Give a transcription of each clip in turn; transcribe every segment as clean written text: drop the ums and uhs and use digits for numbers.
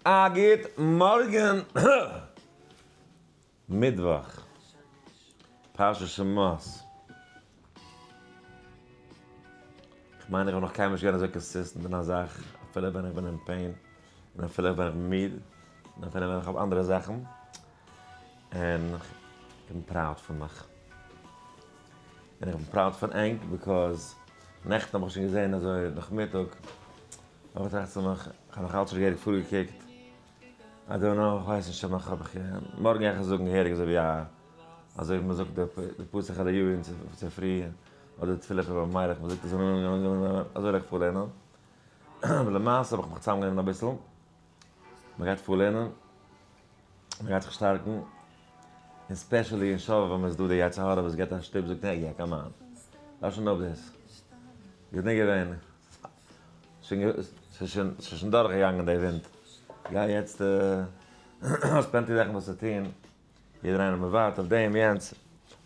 א גוט מארגן מיטוואך פרשת שמות. כ'מיין איך האב נאך קיינמאל נישט געווען אזוי consistent אין א זאך, אפילו ווען איך בין אין pain, און אפילו ווען איך בין מיד, און אפילו ווען איך האב אנדערע זאכן, און כ'בין proud פון מיך. און איך בין proud פון ענק because נעכטן האב איך שוין געזען אזוי נאכמיטאג, האב איך געטראכט צו מיך, איך האב נאך אלץ נישט געהעריג פארגעקוקט, I don't know, איך ווייס נישט אויב נאך האב איך, מארגן גיי איך עס זאגן געהעריג אזוי ווי א, אזוי ווי מען זאגט די פסוק אליהו אין צופרי, אדער די תפילה פון רבי מיילעך, מען זאגט עס אזוי וועל איך פארלערנען, אבער למעשה האב איך מיך צוזאמגענומען אביסל, מען גייט פארלערנען, מען גייט זיך שטארקן, און specially אין שובבים ווען איז דא די יצר הרע וואס געבט א שטופ זאגט hey yeah come on, לאז שוין אפ דאס, גענוג געווען. ס'איז שוין דורכגעגאנגען די ווינט, גיי יעצט האסט plenty זאכן וואס צו טון, יעדער איינער מ'ווארט אויף דעם יענץ,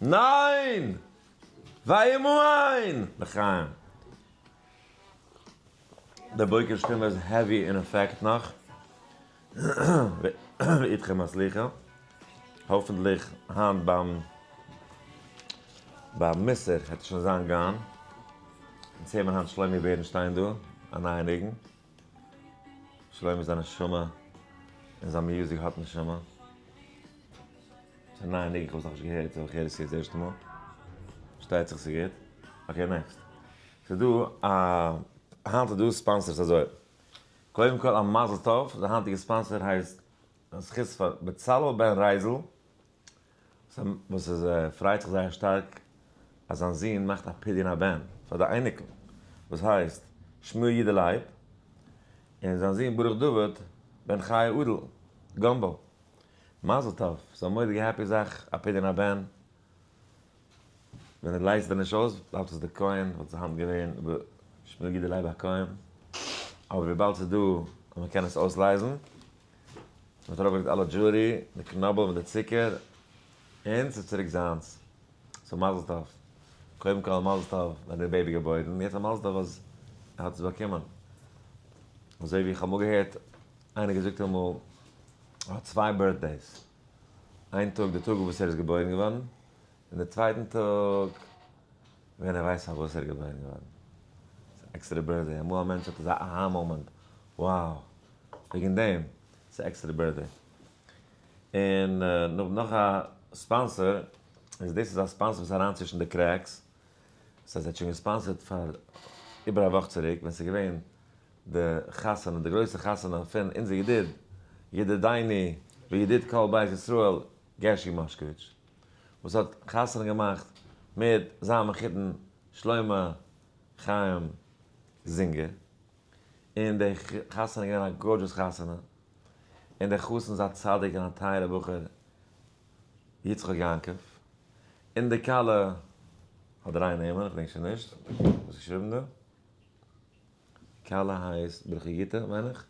ניין! וימאן! לחיים! די בוקר שטימע איז heavy אין effect נאך, ואתכם הסליחה, האפענטליך היינט ביים ביים מוסר העט עס שוין זיין gone. אונז הערן היינט שלומי בערנשטיין דא, א נייע ניגון. שלומי איז א נשמה, און זיין music האט נשמה. ס'איז א נייע ניגון, כ'האב עס נאכנישט געהערט, so איך הער עס יעצט די ערשטע מאל. פארשטייט זיך ס'איז גוט. okay next. ס'איז דא א, היינט איז דא sponsors אזוי. קודם כל א מזל טוב, די היינטיגע sponsor הייסט זכות פאר בצלאל בן רייזל. וואס איז פרייט זיך זייער שטארק אז זיין זון מאכט א פדיון הבן פאר די אייניקל וואס הייסט שמואל יודא לייב, און זיין זון ברוך דוד בן חיה אדל גאמבו. מזל טוב, ס'איז א מורא'דיגע happy זאך א פדיון הבן, ווען ער לייזט ווען נישט אויס בלייבט עס די כהן, וואלט עס היינט געווען שמואל יודא לייב הכהן, אבער וויבאלד ס'איז דא אז מ'קען עס אויסלייזן, מען האט ארויפגעלייגט אלע jewelry, די קנאבל מיט די צוקער, און ס'איז צוריק זיינס. so מזל טוב. קודם כל א מזל טוב ווען די baby געבוירן, יעצט א מזל טוב אז ער האט עס באקומען. אזוי ווי איך האב אמאל געהערט איינער געזאגט אמאל, ער האט צוויי birthdays. איין טאג די טאג וואס ער איז געבוירן געווארן, און די צווייטן טאג ווען ער ווייסט פארוואס ער איז געבוירן געווארן. ס'איז עקסטערע birthday. אמאל א מענטש האט אזא aha moment, wow! וועגן דעם ס'איז עקסטערע birthday. און נאך א sponsor, איז דאס איז א sponsor וואס איז אריין צווישן די cracks, ס'הייסט ער האט שוין גע sponsor ט פאר איבער א וואך צוריק ווען ס'איז געווען די חתונה, די גרויסע חתונה פון אונזער ידיד, ידידינו וידיד כל בית ישראל גערשי מאשקאוויטש, וואס האט חתונה געמאכט מיט זיין מחותן שלמה חיים זינגער. און די חתונה איז געווען א gorgeous חתונה, און דער חתן איז א צדיק און א טייערע בחור יצחק יעקב, און די כלה האט דריי נעמען, איך געדענק שוין נישט וואס איז געשריבן דא, כלה הייסט ברכה גיטה מיין איך,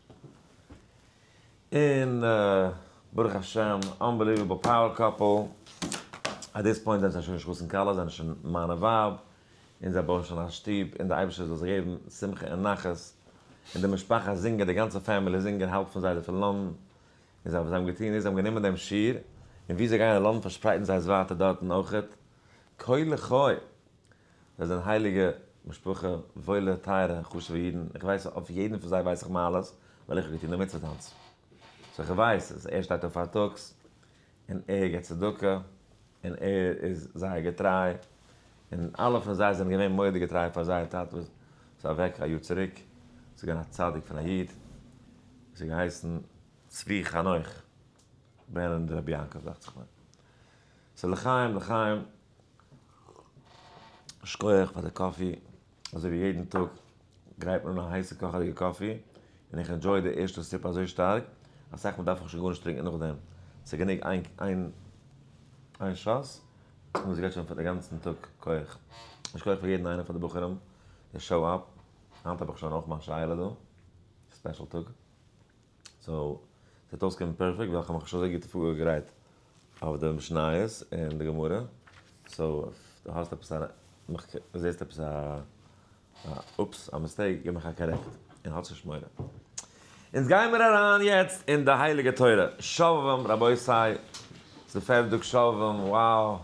און ברוך השם unbelievable power couple, at this point זענען זיי שוין נישט חתן כלה, זיי זענען שוין מאן און ווייב, און זיי בויען שוין א שטוב, און דער אייבערשטער זאל זיי געבן שמחה און נחת, און די משפחה זינגער, די גאנצע family זינגער, האלב פון זיי איז פון לאנדאן, און זיי וואס זיי האבן געטון איז, זיי האבן גענומען דעם שיעור, און ווי זיי גייען אין לאנדאן פארשפרייטן זיי עס ווייטער דארטן אויכעט, כה לחי! זיי זענען הייליגע משפחה, וואוילע, טייערע, חשוב'ע אידן, איך ווייס אויף יעדן פון זיי ווייס איך מעלות, ווייל איך האב געטון די מצוה טאנץ. so איך ווייס אז ער שטייט אויף פארטאגס, און ער געבט צדקה, און ער איז זייער געטריי, און אלע פון זיי זענען געווען מורא'דיג געטריי פאר זייער טאטע וואס איז אוועק א יאר צוריק, ס'איז געווען א צדיק פון א איד, עס האט געהייסן צבי חנוך בן רבי יעקב דאכט זיך מיר. so לחיים לחיים, שכוח פאר די coffee, אזוי ווי יעדן טאג גרייט מען אן א הייסע קאכעדיגע coffee, און איך enjoy די ערשטע sip אזוי שטארק, אסאך מאל דארף איך שוין גארנישט טרינקען נאכדעם, ס'איז גענוג איין איין איין שאס, און עס געבט שוין פאר די גאנצן טאג כח. יישר כח פאר יעדן איינעם פאר די בחורים, די show up, היינט האב איך שוין אויך מיין שאלה דא, special טאג. so, ס'וועט אויסקומען perfect ווייל כ'האב מיך שוין אזוי גוט פארגעגרייט אויף די משניות און די גמרא, so אויב דו האסט עפעס א, זעסט עפעס א, oops, א mistake, גיב מיך א correct, און האטס נישט מורא. אונז גיימיר אריין יעצט אין די הייליגע תורה, שובבים רבותי, ס'איז די פערטע טאג שובבים, wow!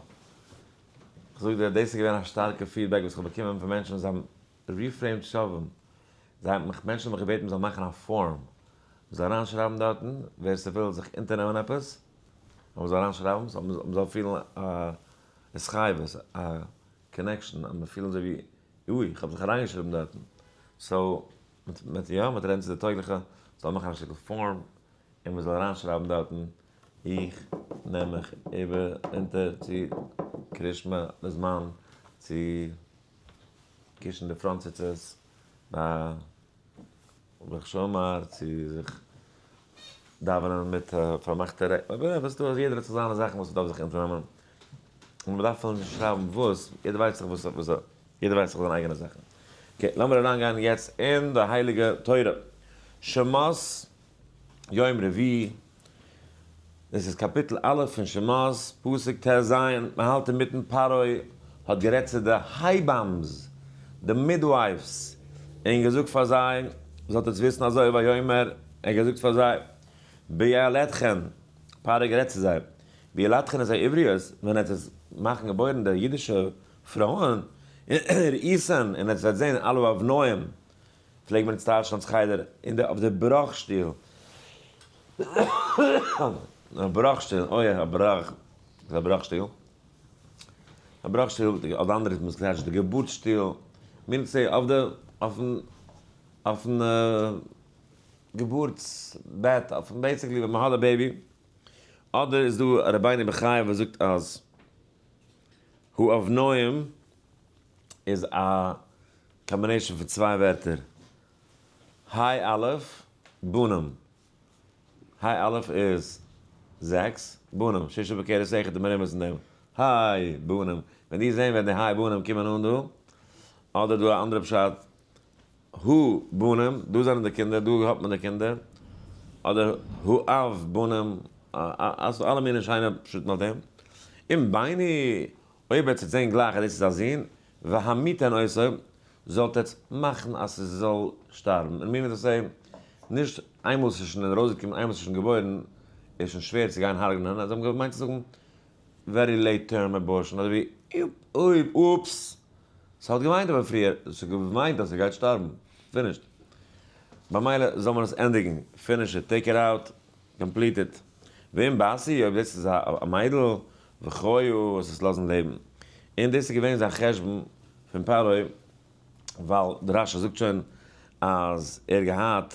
כ'זאג דיר, דאס איז געווען א שטארקע feedback וואס כ'האב באקומען פון מענטשן וואס האבן reframed שובבים, זיי האבן מיך, מענטשן האבן מיך געבעטן מ'זאל מאכן א form, מ'זאל אריינשרייבן דארטן ווער ס'וויל זיך אונטערנעמען עפעס, אז מ'זאל אריינשרייבן, מ'זאל פילן א התחייבות, א connection, אז מ'פילן אזוי ווי, אוי, כ'האב זיך אריינגעשריבן דארטן, so מ'וועט יא, מ'וועט רעדן צו די טויגליכע, זאל מאכן א שטיקל form, און מ'זאל אריינשרייבן דארטן, איך נעם מיך איבער אונטער צו קרישמע בזמן, צו קישן די front ציצית ביי ברוך שאמר, צו זיך דאווענען מיט פארמאכטע רע, אבער וואס דא אז יעדער האט זיך זיינע זאכן וואס מ'דארף זיך אונטערנעמען, און מ'דארף אפילו נישט שרייבן וואס, יעדער ווייסט זיך וואס וואס יעדער ווייסט זיך זיינע אייגענע זאכן. okay, לאמיר אריינגיין יעצט אין די הייליגע תורה. שמות יום רביעי, דאס איז קאפיטל א' פון שמות, פסוק ט ז, מען האלט אינמיטן פרעה האט גערעדט צו די הייבאמס, די midwives, און געזאגט פאר זיי, זאלט עטס וויסן אזוי, ויאמר, ער האט געזאגט פאר זיי, בילדכן, פרעה האט גערעדט צו זיי, בילדכן את העבריות, ווען עטס וועט מאכן געבוירן די אידישע פרויען, וראיתן, און עטס וועט זען על האבניים, פלעגט מען אונז טייטשן אלס חדר אין די אויף די בראך שטיל. א בראך שטיל, אוי א בראך, איז א בראך שטיל. א בראך שטיל, אדער אנדערע האט מען עס געטייטשט די געבורט שטיל. מיינט צו אויף די, אויפן, אויפן געבורטס בעט, אויפן basically ווען מען האט א baby. אדער איז דא א רבינו בחיי וואס זאגט אז האבניים איז א combination פון צוויי ווערטער, היי א' בנים, היי א' איז זעקס, בנים, ששה בכרס אחד די מרומז אין דעם, היי בנים, ווען די זעהן ווען די היי בנים קומען אן דא, אדער דא א אנדערע פשט, הו בנים, דא זענען די קינדער, דא האט מען די קינדער, אדער הו אב בנים, אלע מיני שיינע פשטים אויף דעם, אם בן הוא, אויב עטס וועט זען גלייך אז דאס איז א זון, והמיתן אותו, זאלט עטס מאכן אז ס'זאל שטארבן. און מיר דאס זעהן, נישט איינמאל ס'איז שוין ארויסגעקומען, איינמאל ס'איז שוין געבוירן, איז שוין שווער צו גיין הרג'נען, אז זיי האבן געמיינט צו זאגן very late term abortion, אזוי ווי אויב, oops, ס'האט געמיינט אבער פריער, ס'האט געמיינט אז ס'גייט שטארבן, finished. במילא זאל מען עס ענדיגן, finish it, take it out, complete it. ואם בת היא, אויב דאס איז א מיידל, וחיו, עס איז לאזן לעבן. און דאס איז געווען זיין חשבון פון פרעה, ווייל די רש"י זאגט שוין אז ער האט געהאט,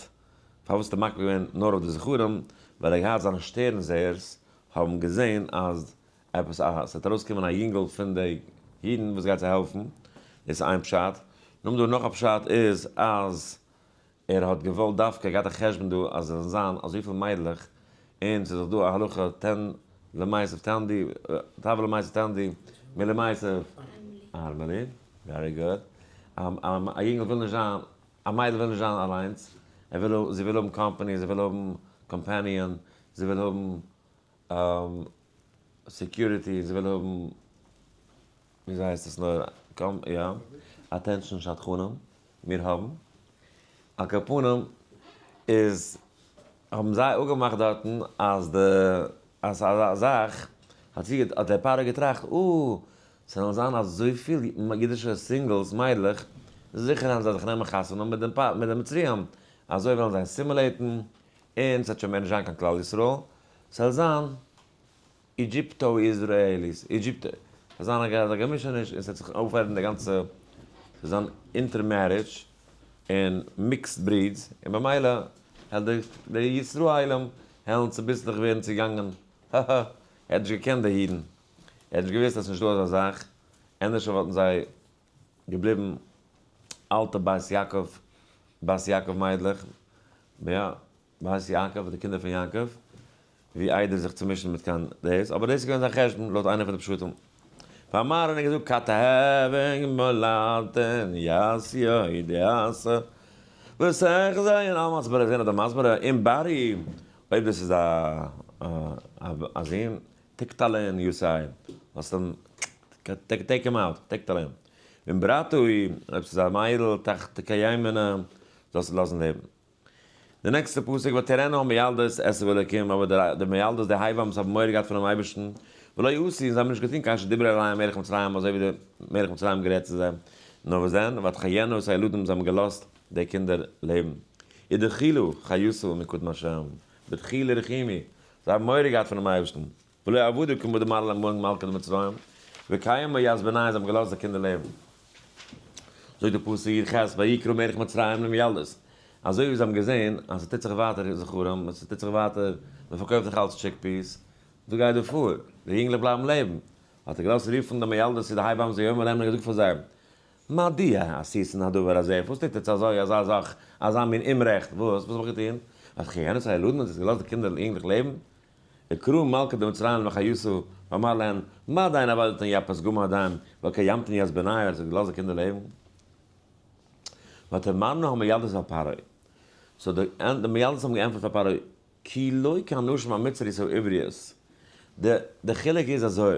פארוואס האט ער מקפיד געווען נאר אויף די זכרים, ווייל ער האט געהאט זיינע שטערן זעערס האבן געזען אז עפעס א, ס'וועט ארויסקומען א יונגל פון די אידן וואס גייט זיי העלפן, דאס איז איין פשט. נאכדעם דא נאך א פשט איז אז ער האט געוואלט דווקא, געהאט א חשבון דא אז עס זאלן זיין אזויפיל מיידלעך, און ס'איז דאך דא א הלכה תן למיסב תן די, תב למיסב תן די, מלמיסב ארמלי, very good, א יונגל וויל נישט זיין, א מיידל וויל נישט זיין אליינס, ער וויל, זי וויל האבן company, זי וויל האבן companion, זי וויל האבן security, זי וויל האבן, וויאזוי הייסט עס נאר, יא, attention שדכנים, מיר האבן. על כל פנים איז האבן זיי אפגעמאכט דארטן אז די אז אזא זאך האט זי האט דער פרעה געטראכט אה ס'וועלן זיין אזויפיל אידישע singles מיידלעך זיכער וועלן זיי זיך נעמען חתונה מיט דעם מיט די מצריים אזוי וועלן זיי assimilate'ן און ס'וועט שוין מער נישט זיין קיין כלל ישראל ס'וועל זיין Egypto Israelis, Egypt, ס'וועט זיין אזא געמישעניש און ס'וועט זיך אויפהערן די גאנצע, ס'וועט זיין intermarriage און mixed breeds, און במילא העלט די די ישראלים העלן צוביסלעך ווערן צוגאנגען, הא הא, ער האט נישט געקענט די אידן, ער האט נישט געוואוסט אז ס'נישטא אזא זאך, ענדערש וואלטן זיי געבליבן אלטע בית יעקב, בת יעקב מיידלעך, יא. בית יעקב, די קינדער פון יעקב, ווי איידער זיך צו מישן מיט קיין דאס, אבער דאס איז געווען זיין חשבון לויט איינער פון די פשטים. ואמר און ער האט געזאגט כתהוון מולדתן יעשי יעשה ותחזינה על מצברה זעהן אויף די מצברה אם בת הוא, אויב דאס איז א זון, תקטלן יוסי, זאלסט אים take him out, תקטלן. ואם בת היא, אויב ס'איז א מיידל, תחיינה, זאלסט איר לאזן לעבן. די next ע פסוק, ותיראנה המילדות את האלקים, אבער די מילדות, די הייבאמס האבן מורא געהאט פונעם אייבערשטן, ולא עשו, און זיי האבן נישט געטון כאשר דיבר אליהם מלך מצרים, אזוי ווי דער מלך מצרים גערעדט צו זיי, נאר וואס דען, ותחיינה את הילדים, זיי האבן געלאזט די קינדער לעבן. ודחילו חיותו מקדם השם, בדחילו ורחימו, זיי האבן מורא געהאט פונעם אייבערשטן, ולא עבדו כמה דאמר להם מלכא דמצרים, וקיימו ית בניהם, זיי האבן געלאזט די קינדער לעבן. זאגט דער פסוק י ח, ויקרא מלך מצרים למילדות, אזוי ווי זיי האבן געזען אז ס'טוט זיך ווייטער זכרים, און ס'טוט זיך ווייטער, מ'פארקויפט זיך אלץ chickpeas, וואס גייט דא פאר? די יונגלעך בלייבן לעבן. האט ער געלאזט רופן די מילדות צו די הייבאמס ויאמר להם און געזאגט פאר זיי, מדוע עשיתן הדבר הזה, פארוואס טוט עטץ אזוי אזא זאך, אזא מין אומרעכט, וואס? וואס האב איך געטון? ותחיין את הילדים, האט עטץ געלאזט די קינדער יונגלעך לעבן? וקרא מלכא דמצרים לחיותא, ואמר להן, מה דיין עבדתן יפת גמא הדיין, וקיימתן ית בני, האט עטץ געלאזט די קינדער לעבן? ותאמרנה המילדות אל פרעה, so די מילדות האבן געענטפערט פאר פרעה, כי לא כאנשים המצריות העבריות, די חילוק איז אזוי,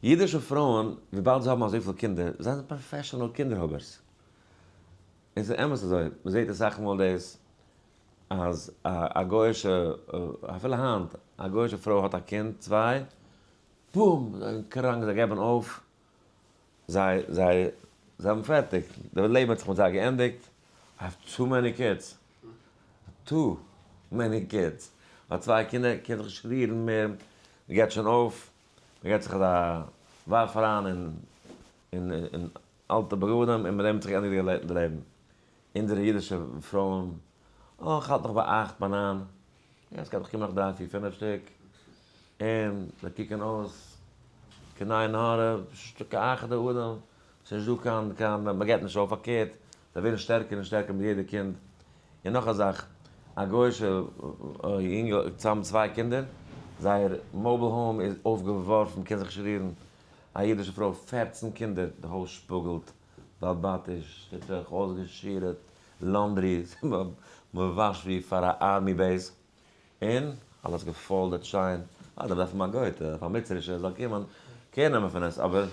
אידישע פרויען וויבאלד זיי האבן אזויפיל קינדער, זיי זענען professional קינדער האבערס, און ס'איז אמת אזוי, מ'זעט אסאך מאל דאס אז א גוי'אישע, אפילו היינט, א גוי'אישע פרוי האט א קינד, צוויי, בום! זיי זענען קראנק, זיי געבן אויף, זיי זיי זיי האבן פערטיג, די לעבן האט זיך מיט זיי געענדיגט, I have too many kids, too many kids, האט צוויי קינדער, קען זיך נישט רירן מער, מען געבט שוין אויף, מען געבט זיך אזא ווארף אריין אין אין אין אלטע בגדים און מיט דעם האט זיך געענדיגט די לעבן. אונזערע אידישע פרויען, אה, איך האלט נאך ביי אכט, ביי ניין, יא, עס גייט נאך קומען נאך דריי פיר פינף שטיק, און זיי קוקן אויס קיין עין הרע, כאחד האדם, ס'איז נישט דא קיין קיין, מען געבט נישט אויף, פארקערט, זיי ווערן שטערקער און שטערקער מיט יעדע קינד. און נאך א זאך, א גוי'אישע יונגל צוזאמען צוויי קינדער, זייער mobile home איז אויפגעווארפן, מ'קען זיך נישט רירן, א אידישע פרוי 14 קינדער, די הויז שפאגלט, בעל בתיש, טוט זיך אויסגעשירעט, laundry, מ'וואשט ווי פאר א army base, און אלעס גע fold עט שיין, אה דארף דארף מען א גוי'טע, א מצרישע זאל קומען care נעמען פון עס, אבער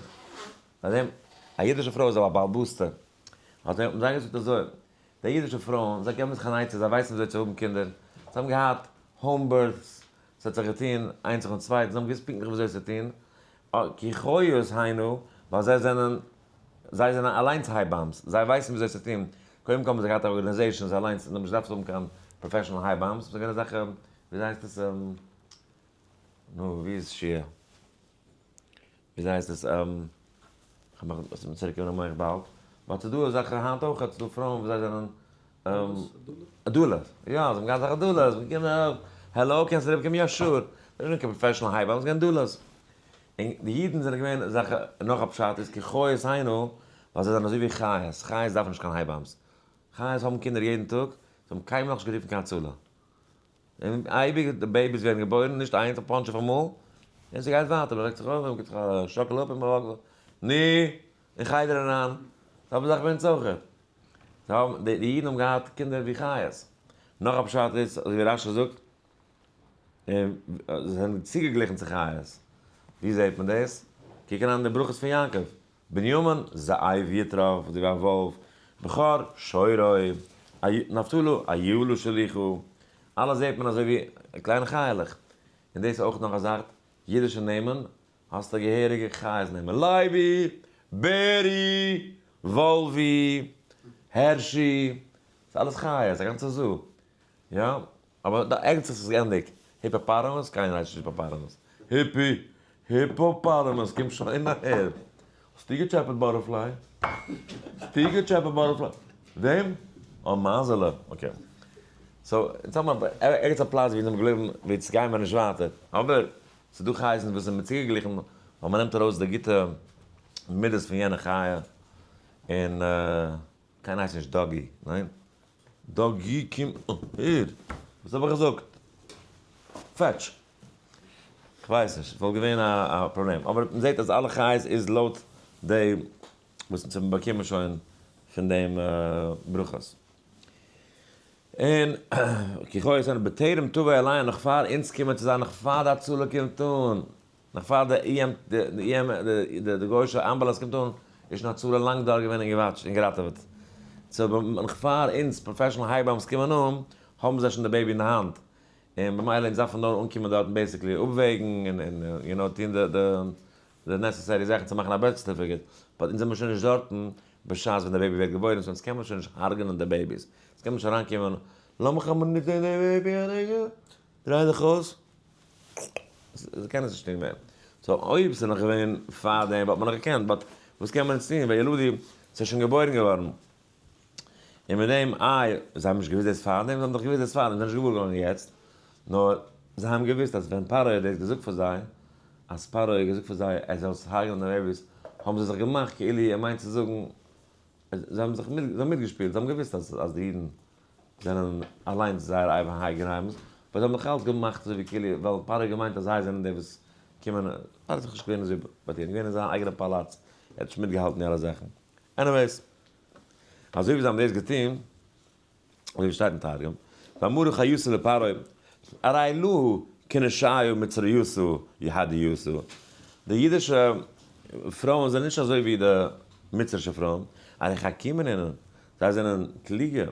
ביי דעם, א אידישע פרוי איז א בעל בית'טע, האט ער זיי געזאגט אזוי, די אידישע פרויען זיי געבן זיך אן עצה, זיי ווייסן וויאזוי צו האבן קינדער, זיי האבן געהאט home births, ס'האט זיך געטון איינס נאכן צווייטן, זיי האבן געוואוסט פונקטליך וויאזוי עס צו טון, כי חיות היינו, ווייל זיי זענען זיי זענען אליינס הייבאמס, זיי ווייסן וויאזוי צו טון, קודם כל האבן זיי געהאט organizations אליינס, זיי האבן נישט געדארפט האבן קיין professional הייבאמס, זיי זענען געווען אזעלכע, וויאזוי הייסט עס, נו, ווי איז שיע? וויאזוי הייסט עס, כ'האב מיך, עס וועט צוריק קומען אין מח באלד, but ס'איז דא אזעלכע היינט אויך, ס'איז דא פרויען וואס זיי זענען doulas, יא, זיי האבן געהאט אזעלכע doulas, מ'קומט ארויף, העלאו קענסט אריבער קומען? יא sure, זיי זענען נישט קיין professional הייבאמס, זיי זענען doulas. און די אידן זענען געווען אזעלכע, נאך א פשט איז כי חיות היינו, ווייל זיי זענען אזוי ווי חיות, חיות דארפן נישט קיין הייבאמס, חיות האבן קינדער יעדן טאג, זיי האבן קיינמאל נאכנישט גערופן קיין הצלה. און אייביג די babies ווערן געבוירן, נישט איינס, א bunch אויף אמאל, און ס'גייט ווייטער, מ'רעגט זיך אויף, מ'גיבט זיך א שאקל אפ און מ'וואקט, נו, אין חדר אריין, זעלבע זאך ביי אונז אויכעט. זיי האבן, די אידן האבן געהאט קינדער ווי חיות. נאך א פשט איז, אזוי ווי רש"י זאגט, און זיי זענען צוגעגליכן צו חיות. ווי זעט מען דאס? קוק אריין אין די ברכות פון יעקב. בנימין, זאב יטרף, אזוי ווי א וואלף, בכור, שורו, נפתלי, אילה שלוחה, אלעס זעט מען אזוי ווי קליינע חיה'לעך. און דאס איז אויך נאך א זאך, אידישע נעמען, האסטו געהעריגע חיות נעמען, לייבי, בערי, וואלווי, הערשי, ס'איז אלעס חיות, א גאנצע zoo. יא, אבער דא ערגעץ איז עס געענדיגט. hippopotamus? קיינער הייסט נישט hippopotamus. היפי! hippopotamus קום שוין אהער. האסטו געטשעפעט butterfly? האסטו געטשעפעט butterfly? וועם? אה מייזעלע. okay. so אונז האבן ערגעץ א פלאץ ווי אונז האבן געבליבן ווי יעצט גייען מיר נישט ווייטער. אבער ס'איז דא חיות וואס זענען צוגעגליכן ווייל מ'נעמט ארויס די גוטע מידות פון יענע חיה און קיינער הייסט נישט doggy, ניין? doggy קום אהער! וואס האב איך געזאגט? פעטש! כ'ווייס נישט, ס'וואלט געווען א פראבלעם, אבער מ'זעט אז אלע חיות איז לויט די וואס אונז האבן באקומען שוין פון דעם ברכות. און כי חיות הן בטרם תבוא אליהם נאך פאר אונז קומען צו זיי, נאך פאר די הצלה קומט אן, נאך פאר די EM די גוישע אמבולאנס קומט אן, איז שוין הצלה לאנג דארט געווען און געוואטשט און געראטעוועט. so נאך פאר אונז professional הייבאמס קומען אן, האבן זיי שוין די baby אין די האנט. און במילא אונז דארפן נאר אנקומען דארטן basically אפוועגן און you know טון די necessary זאכן צו מאכן א birth certificate. But אונז זעמיר שוין נישט דארטן בשעת ווען די baby ווערט געבוירן, so אונז קען מען שוין נישט הרג'נען די babies. אונז קען מען נישט אריינקומען, לאמיך א מינוט זען די baby א רגע, דריי דיך אויס. זיי קענען עס נישט טון מער. So אויב ס'איז נאך געווען פאר דעם וואלט מען נאך געקענט, but וואס קען מען יעצט טון? וילדו, ס'איז שוין געבוירן געווארן. און מיט דעם, איי, זיי האבן נישט געוואוסט דאס פארדעם? זיי האבן דאך געוואוסט דאס פארדעם, זיי זענען נישט געוואר געווארן יעצט. נאר זיי האבן געוואוסט אז ווען פרעה האט דאס געזאגט פאר זיי, אז פרעה האט געזאגט פאר זיי ער זאל הרג'נען די babies, האבן זיי זיך געמאכט כאילו ער מיינט צו זאגן, זיי האבן זיך מיט, זיי האבן מיטגעשפילט, זיי האבן געוואוסט אז אז די אידן זענען אליינס זייער אייגענהיימס, but זיי האבן נאך אלץ געמאכט אזוי ווי כאילו, ווייל פרעה האט געמיינט אז זיי זענען די וואס קומען, פרעה איז דאך נישט געווען אזוי ביי דיר, ער איז געווען אין זיין אייגענע פאלאץ, ער האט נישט מיטגעהאלטן די אלע זאכן. Anyways, אזוי ווי זיי האבן דאס געטון, אזוי ווי שטייט אין תרגום, ואמרו חיותא לפרעה, ארי להו כנשיו מצריותא יהדיותא, די אידישע פרויען זענען נישט אזוי ווי די מצרישע פרויען, ארי חכימין אינון, זיי זענען קלוגע,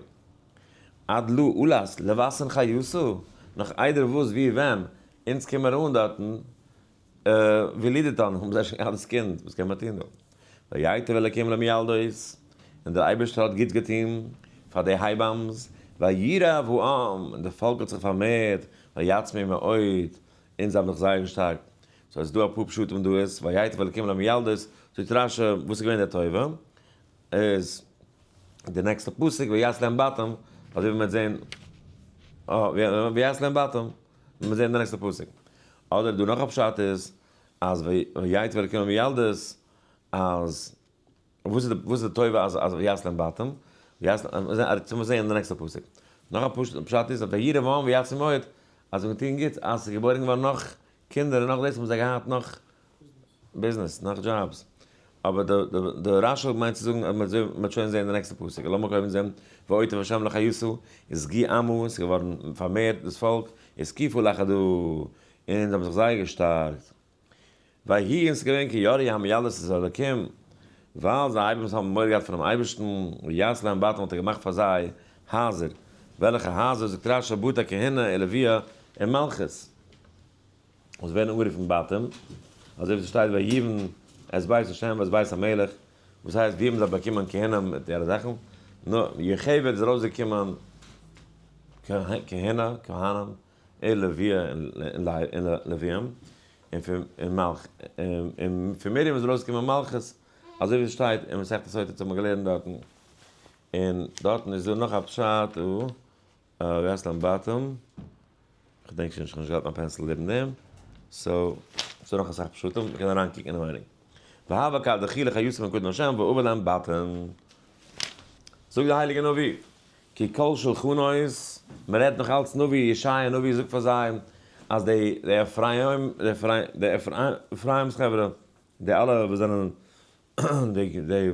עד לא עולת לבשן חיותא, נאך איידער וואס ווי ווען אונז קומען אן דארטן, ולידתן, האבן זיי שוין געהאט דאס קינד, וואס קען מען טון דא? וייטב אלקים למיילדות, און דער אייבערשטער האט גוט געטון פאר די הייבאמס, וירב העם, און די פאלק האט זיך פארמערט, ויעצמו מאוד, און זיי האבן זיך זייער געשטארקט. So עס איז דא אפאר פשטים דא איז, וייטב אלקים למיילדות, זאגט רשי, וואס איז געווען די טובה? איז די נעקסטע פסוק, ויעש להם בתים, אזוי ווי מען וועט זען, ויעש להם בתים, מען וועט זען די נעקסטע פסוק. אדער דא נאך א פשט איז אז ויטב אלקים למיילדות אז וואס איז וואס איז די טובה אז אז ויעש להם בתים ויעש להם זעהן אין די נעקסטע פסוק. נאך א פשט איז אז וירב העם ויעצמו מאוד אז זיי האבן געטון גוט אז ס'איז געבוירן געווארן נאך קינדער און נאך דאס האבן זיי געהאט נאך ביזנעס נאך דזשאבס. אבער די רשי מיינט צו זאגן אז מ'וועט שוין זעהן די נעקסטע פסוק. לאמיר קודם זעהן ואותיו השם לחיותו איז גי עמו ס'איז געווארן פארמערט דאס פאלק התקיפו לחדא און זיי האבן זיך זייער געשטארקט. ויהי און ס'איז געווען כי יראו המילדות את האלקים, ווייל זיי הייבן האבן מורא געהאט פונעם אייבערשטן, ויעש להם בתים האט ער געמאכט פאר זיי הייזער, וועלכע הייזער, זאגט רשי, בתי כהונה ולוויה און מלכות, וואס ווערן אנגערופן בתים, אזוי ווי ס'שטייט ויבן את בית השם ואת בית המלך, וואס הייסט ווי האבן זיי באקומען כהונה מיט די אלע זאכן? נו, יוכבד איז ארויסגעקומען כהונה, כהנים, און לוויה און לווים, און פון מרים איז ארויסגעקומען מלכות, אזוי ווי עס שטייט אין מסכת סוטה האט מען געלערנט דארטן, און דארטן איז דא נאך א פשט, ויעש להם בתים, כ'דענק שוין נישט, כ'האב נישט געהאט מיין pencil לעבן דעם, so ס'דא נאך אסאך פשטים, מ'קען אריינקוקן אינעווייניג. והוה כד דחילו חיותא מקדם השם ועבד להם בתים. זאגט דער הייליגער נביא, כי כל שלחנות, מען רעדט נאך אלץ נביא, ישעיה הנביא זאגט פאר זיי אז די די אפרים, די אפרים'ס חברה, די אלע וואס זענען די די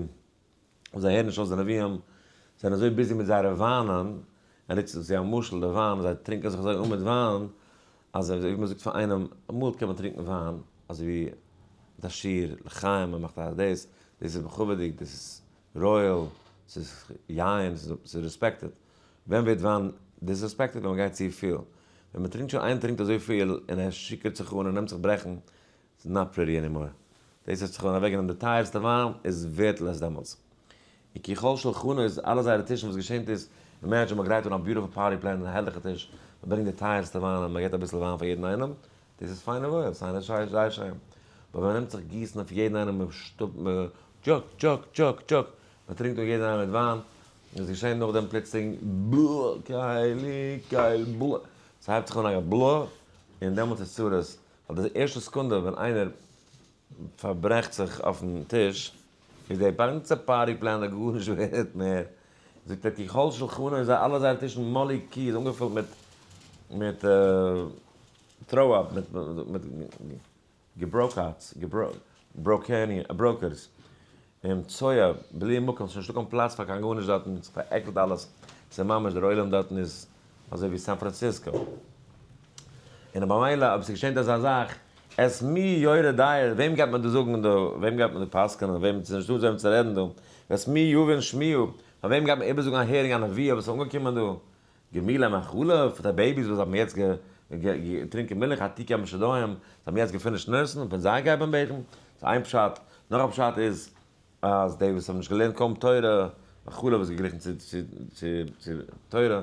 וואס זיי הערן נישט אויס די נביאים, זענען אזוי busy מיט זייערע וויינען, ער נוצט עס ווי א משל די וויין, זיי טרינקען זיך אזוי אן מיט וויין, אז אזוי ווי מען זאגט פאר איינעם, אמאל קען מען טרינקען וויין, אזוי ווי מיט א שיעור לחיים, מען מאכט א דאס, דאס איז מכובד'יג, דאס איז royal, ס'איז יין, ס'איז respected. ווען ווערט וויין disrespected? ווען מ'גייט צופיל. ווען מ'טרינקט שוין, איינער טרינקט אזויפיל און ער שיכור'ט זיך אן און נעמט זיך ברעכן, ס'איז not pretty anymore. דאס האט זיך אן אוועקגענומען די טייערסטע וויין איז ווערטלעס דעמאלטס. און כי כל שלחנות איז אלע זייערע טישן וואס געשענט איז, imagine מ'גרייט אן א beautiful party plan און א הערליכע טיש, מ'ברענגט די טייערסטע וויין און מ'געט אביסל וויין פאר יעדן איינעם, דאס איז פיין און וואויל, ס'איז זייער שיין. אבער ווען מ'נעמט זיך גיסן אויף יעדן איינעם, מ'שטופט, מ'דזשאק, דזשאק, דזשאק, דזשאק, מ'טרינקט אן יעדן איינעם מיט וויין, און עס געשענט נאכדעם פלוצלינג בלא, קיילי, קייל, בלא, ס'הייבט זיך אן א בלא, און דעמאלטס איז צרות, ווייל די ערשטע סעקונדע ווען איינער פארברעכט זיך אויפן טיש, איז די גאנצע party plan גארנישט ווערט מער, זאגט ער כי כל שלחנות איז אלע זייערע טישן מלא קיא איז אנגעפילט מיט מיט throw up מיט מיט געבראקאטס brokers און צואה בלי מקום ס'איז נישטא קיין פלאץ פאר קיין גארנישט דארטן ס'איז פארעקלט אלעס ס'איז ממש דער עולם דארטן איז אזוי ווי סאן פראנציסקא. און במילא אויב ס'געשענט אזא זאך, את מי יורה דעה, וועם גייט מען דא זאגן דא, וועם גייט מען דא פסק'נען, וועם, ס'איז נישטא וועם צו רעדן דא, את מי יבין שמיעה, פאר וועם גייט מען איבערזאגן א הערינג א נבואה וואס איז אנגעקומען דא? גמולי מחלב, פאר די babies וואס האבן יעצט געטרינקען מילך, עתיקי המשדעים, זיי האבן יעצט גע finish ט nurse ן, און פון זיי גייט מען בעטן? ס'איז איין פשט. נאך א פשט איז, אז די וואס האבן נישט געלערנט קוים תורה, מחלב איז געגליכן צו תורה,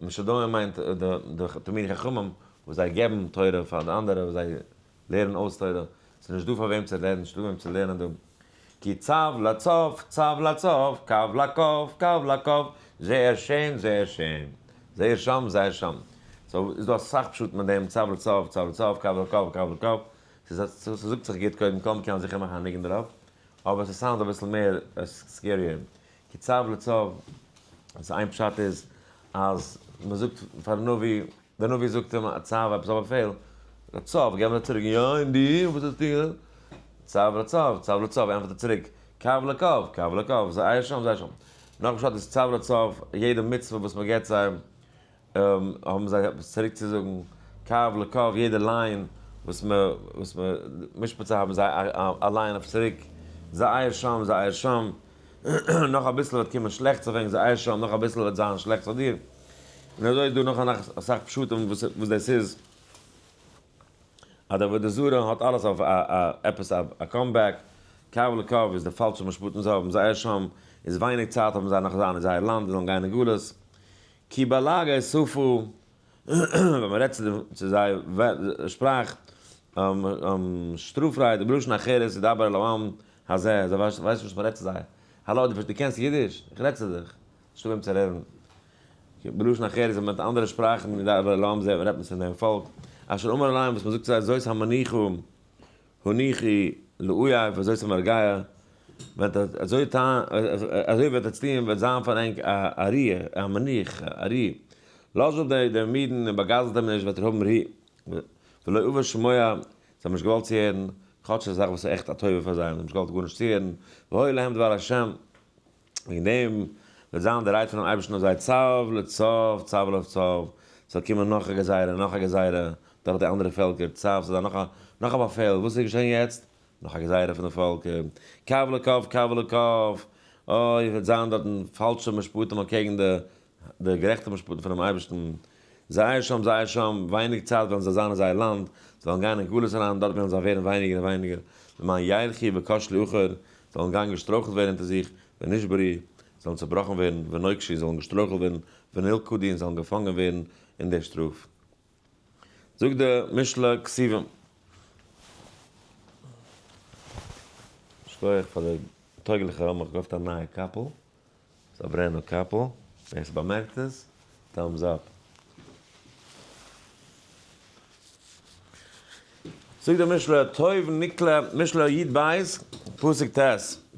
משדעים מיינט די תלמידי חכמים וואס זיי געבן תורה פאר די אנדערע, וואס זיי לערנען אויס תורה, ס'איז נישט דא פאר וועם צו רעדן, נישטא וועם צו לערנען דא. כי צו לצב, צו לצב, קו לקו, קו לקו, זייער שיין, זייער שיין, זייער שם, זייער שם. so איז דא אסאך פשטים מיט דעם, צו לצב, צו לצב, קו לקו, קו לקו. ס'זאגט זיך גוט קודם כל, מ'קען זיכער מאכן א ניגון דערויף, אבער ס' sound אביסל מער scary. כי צו לצב, ס'איז איין פשט איז אז מ'זאגט פארן נביא, דער נביא זאגט אים א צו, עפעס א באפעל, לצב, געב מיר צוריק, יא און דו, וואס האסטו געזאגט? צו לצב, צו לצב, ענטפערט ער צוריק, קו לקו, קו לקו, זייער שם, זייער שם. נאך פשט איז צו לצב, יעדע מצוה וואס מען געבט זיי, האבן זיי עפעס צוריק צו זאגן, קו לקו, יעדע line וואס מען, וואס מען משפט זיי האבן זיי א line אויף צוריק, זייער שם, זייער שם, נאך אביסל וועט קומען שלעכטס אויף ענק, זייער שם, נאך אביסל וועט זיין שלעכטס אויף דיר. און אזוי איז דא נאך אנאך אסאך פשטים וואס דאס איז, אז די עבודה זרה האט אלעס אויף א עפעס א comeback, קו לקו איז די פאלשע משפטים זיי האבן, זייער שם איז ווייניג צייט האבן זיי נאך זיין אין זייער לאנד און זאלן גיין אין גלות, כי בלגי שפה, ווען מען רעדט צו זיי שפראך שטראף רייד ובלשון אחרת ידבר אל העם הזה, זיי ווייסן נישט וואס מען רעדט צו זיי, האלא דו קענסט אידיש? איך רעד צו דיך. נישטא וועם צו רעדן. בלשון אחרת מיט אנדערע שפראכן, לאמיר זען, רעדט מען צו דעם פאלק. אשר אמר אליין וואס מען זאגט צו זיי, זאת המנוחה הניחו לאויב וזאת המרגיה, וועט אזוי טאן, אזוי וועט עטס טון, וועט זיין פאר ענק א רוה, א מנוחה, א רוה. לאז אפ דעם אידן און באגזלט אים נישט, וועט ער האבן רוה. ולא אבה שמוע, זיי האבן נישט געוואלט צוהערן, כאטש ס'איז א זאך וואס איז עכט א טובה פאר זיי, האבן זיי נישט געוואלט גארנישט צוהערן, והיה להם דבר השם. וועגן דעם וועט זיין די רייד פונעם אייבערשטן אויף זיי צו לצב, צו לצב, ס'זאל קומען נאך א גזירה, נאך א גזירה, דורך די אנדערע פעלקער, צו, ס'זאל זיין נאך א, נאך א באפעל, וואס איז געשען יעצט? נאך א גזירה פון די פאלק, קו לקו, קו לקו, אוי, וועט זיין דארטן פאלשע משפטים אקעגן די די גערעכטע משפטים פונעם אייבערשטן, זייער שם, זייער שם, ווייניג צייט וועלן זיי זיין אין זייער לאנד, זיי וועלן גיין אין גלות אריין, דארט וועלן זיי ווערן ווייניגער און ווייניגער, למען ילכו וכשלו אחור, זיי זאלן גיין געשטרויכלט ווערן אונטער זיך, ונשברו, זיי זאלן צעבראכן ווערן, ונוקשו, זיי זאלן געשטרויכלט ווערן, ונלכדו, און זאלן געפאנגען ווערן אין דער שטראף. זאגט די משלי כתובים. שכוח פאר די טויגליכע האבן מיך געקויפט א נייע קאפל. ס'איז א brand new קאפל, ווער ס'באמערקט עס, thumbs up. זאגט דער משלי, טוב נקלה, משלי י ב, פסוק ט',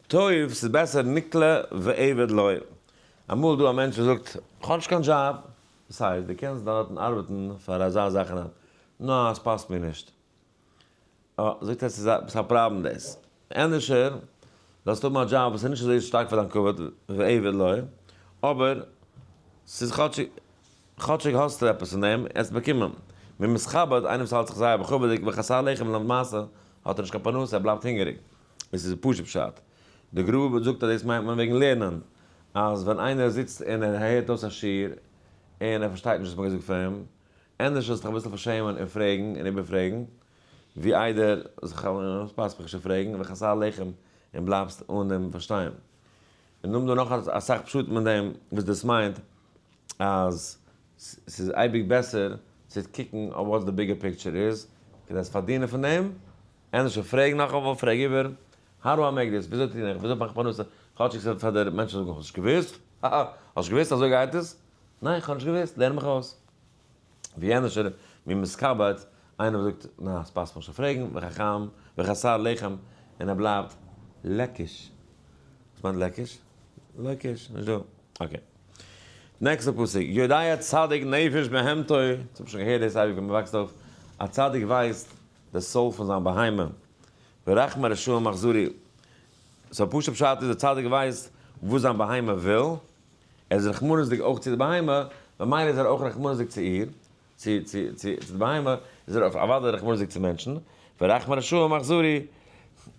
טוב, ס'איז בעסער נקלה ועבד לו. אמאל דא א מענטש וואס זאגט, כ'האב נישט קיין דזשאב. וואס הייסט, דו קענסט דארטן ארבעטן פאר אזא זאך און א. נא, ס'פאסט מיר נישט. אה, זאגט ער ס'איז א פראבלעם דאס. ענדערשער זאלסטו האבן א דזשאב וואס איז נישט אזוי שטארק פאר דיין כבוד ועבד לו, אבער ס'איז כאטשיג כאטשיג האסטו עפעס פון דעם, עסט באקומען. ממתכבד, איינער וואס האלט זיך זייער בכבוד'יג וחסר לחם למעשה האט ער נישט קיין פרנסה, ער בלייבט הונגעריג. עס איז פשוט פשט. די גר"א זאגט אז דאס מיינט מען וועגן לערנען, אז ווען איינער זיצט און ער הערט אויס א שיעור און ער פארשטייט נישט וואס מ'האט געזאגט פאר אים, ענדערש זאלסט דיך אביסל פארשעמען און פרעגן און איבערפרעגן, ווי איידער זיך פאסט מיך נישט צו פרעגן, וחסר לחם, און בלייבסט אן דעם פארשטיין. און נאכדעם דא נאך אסאך פשטים אין דעם וואס דאס מיינט, אז ס'איז אייביג בעסער צו קוקן אויף וואס די bigger picture איז, כדי צו פארדינען פון דעם, ענדערש פרעג נאכאמאל, פרעג איבער, how do I make this, וויאזוי טו איך, וויאזוי מאך איך פרנסה, כאטשיג ס'וועט פאר די מענטשן זאגן, האסט נישט געוואוסט? האהא, האסט נישט געוואוסט אזוי גייט עס? ניין, כ'האב נישט געוואוסט, לערן מיך אויס. ווי ענדערשער ממתכבד, איינער וואס זאגט, נא, ס'פאסט מיך נישט צו פרעגן, וחכם, וחסר לחם, און ער בלייבט לעקיש. וואס מיינט לעקיש? לעקיש, נישט דא. okay. נעקסטע פסוק, יודע צדיק נפש בהמתו, דאס האב איך שוין געהערט דאס אייביג ווען מ'וואקסט אויף, א צדיק ווייסט די soul פון זיין בהמה, ורחמי רשעים אכזרי, so פשוט פשט איז די צדיק ווייסט וואס זיין בהמה וויל, ער איז רחמנות'דיג אויך צו די בהמה, ממילא איז ער אויך רחמנות'דיג צו איר, צו צו צו די בהמה, איז ער אוודאי רחמנות'דיג צו מענטשן, ורחמי רשעים אכזרי,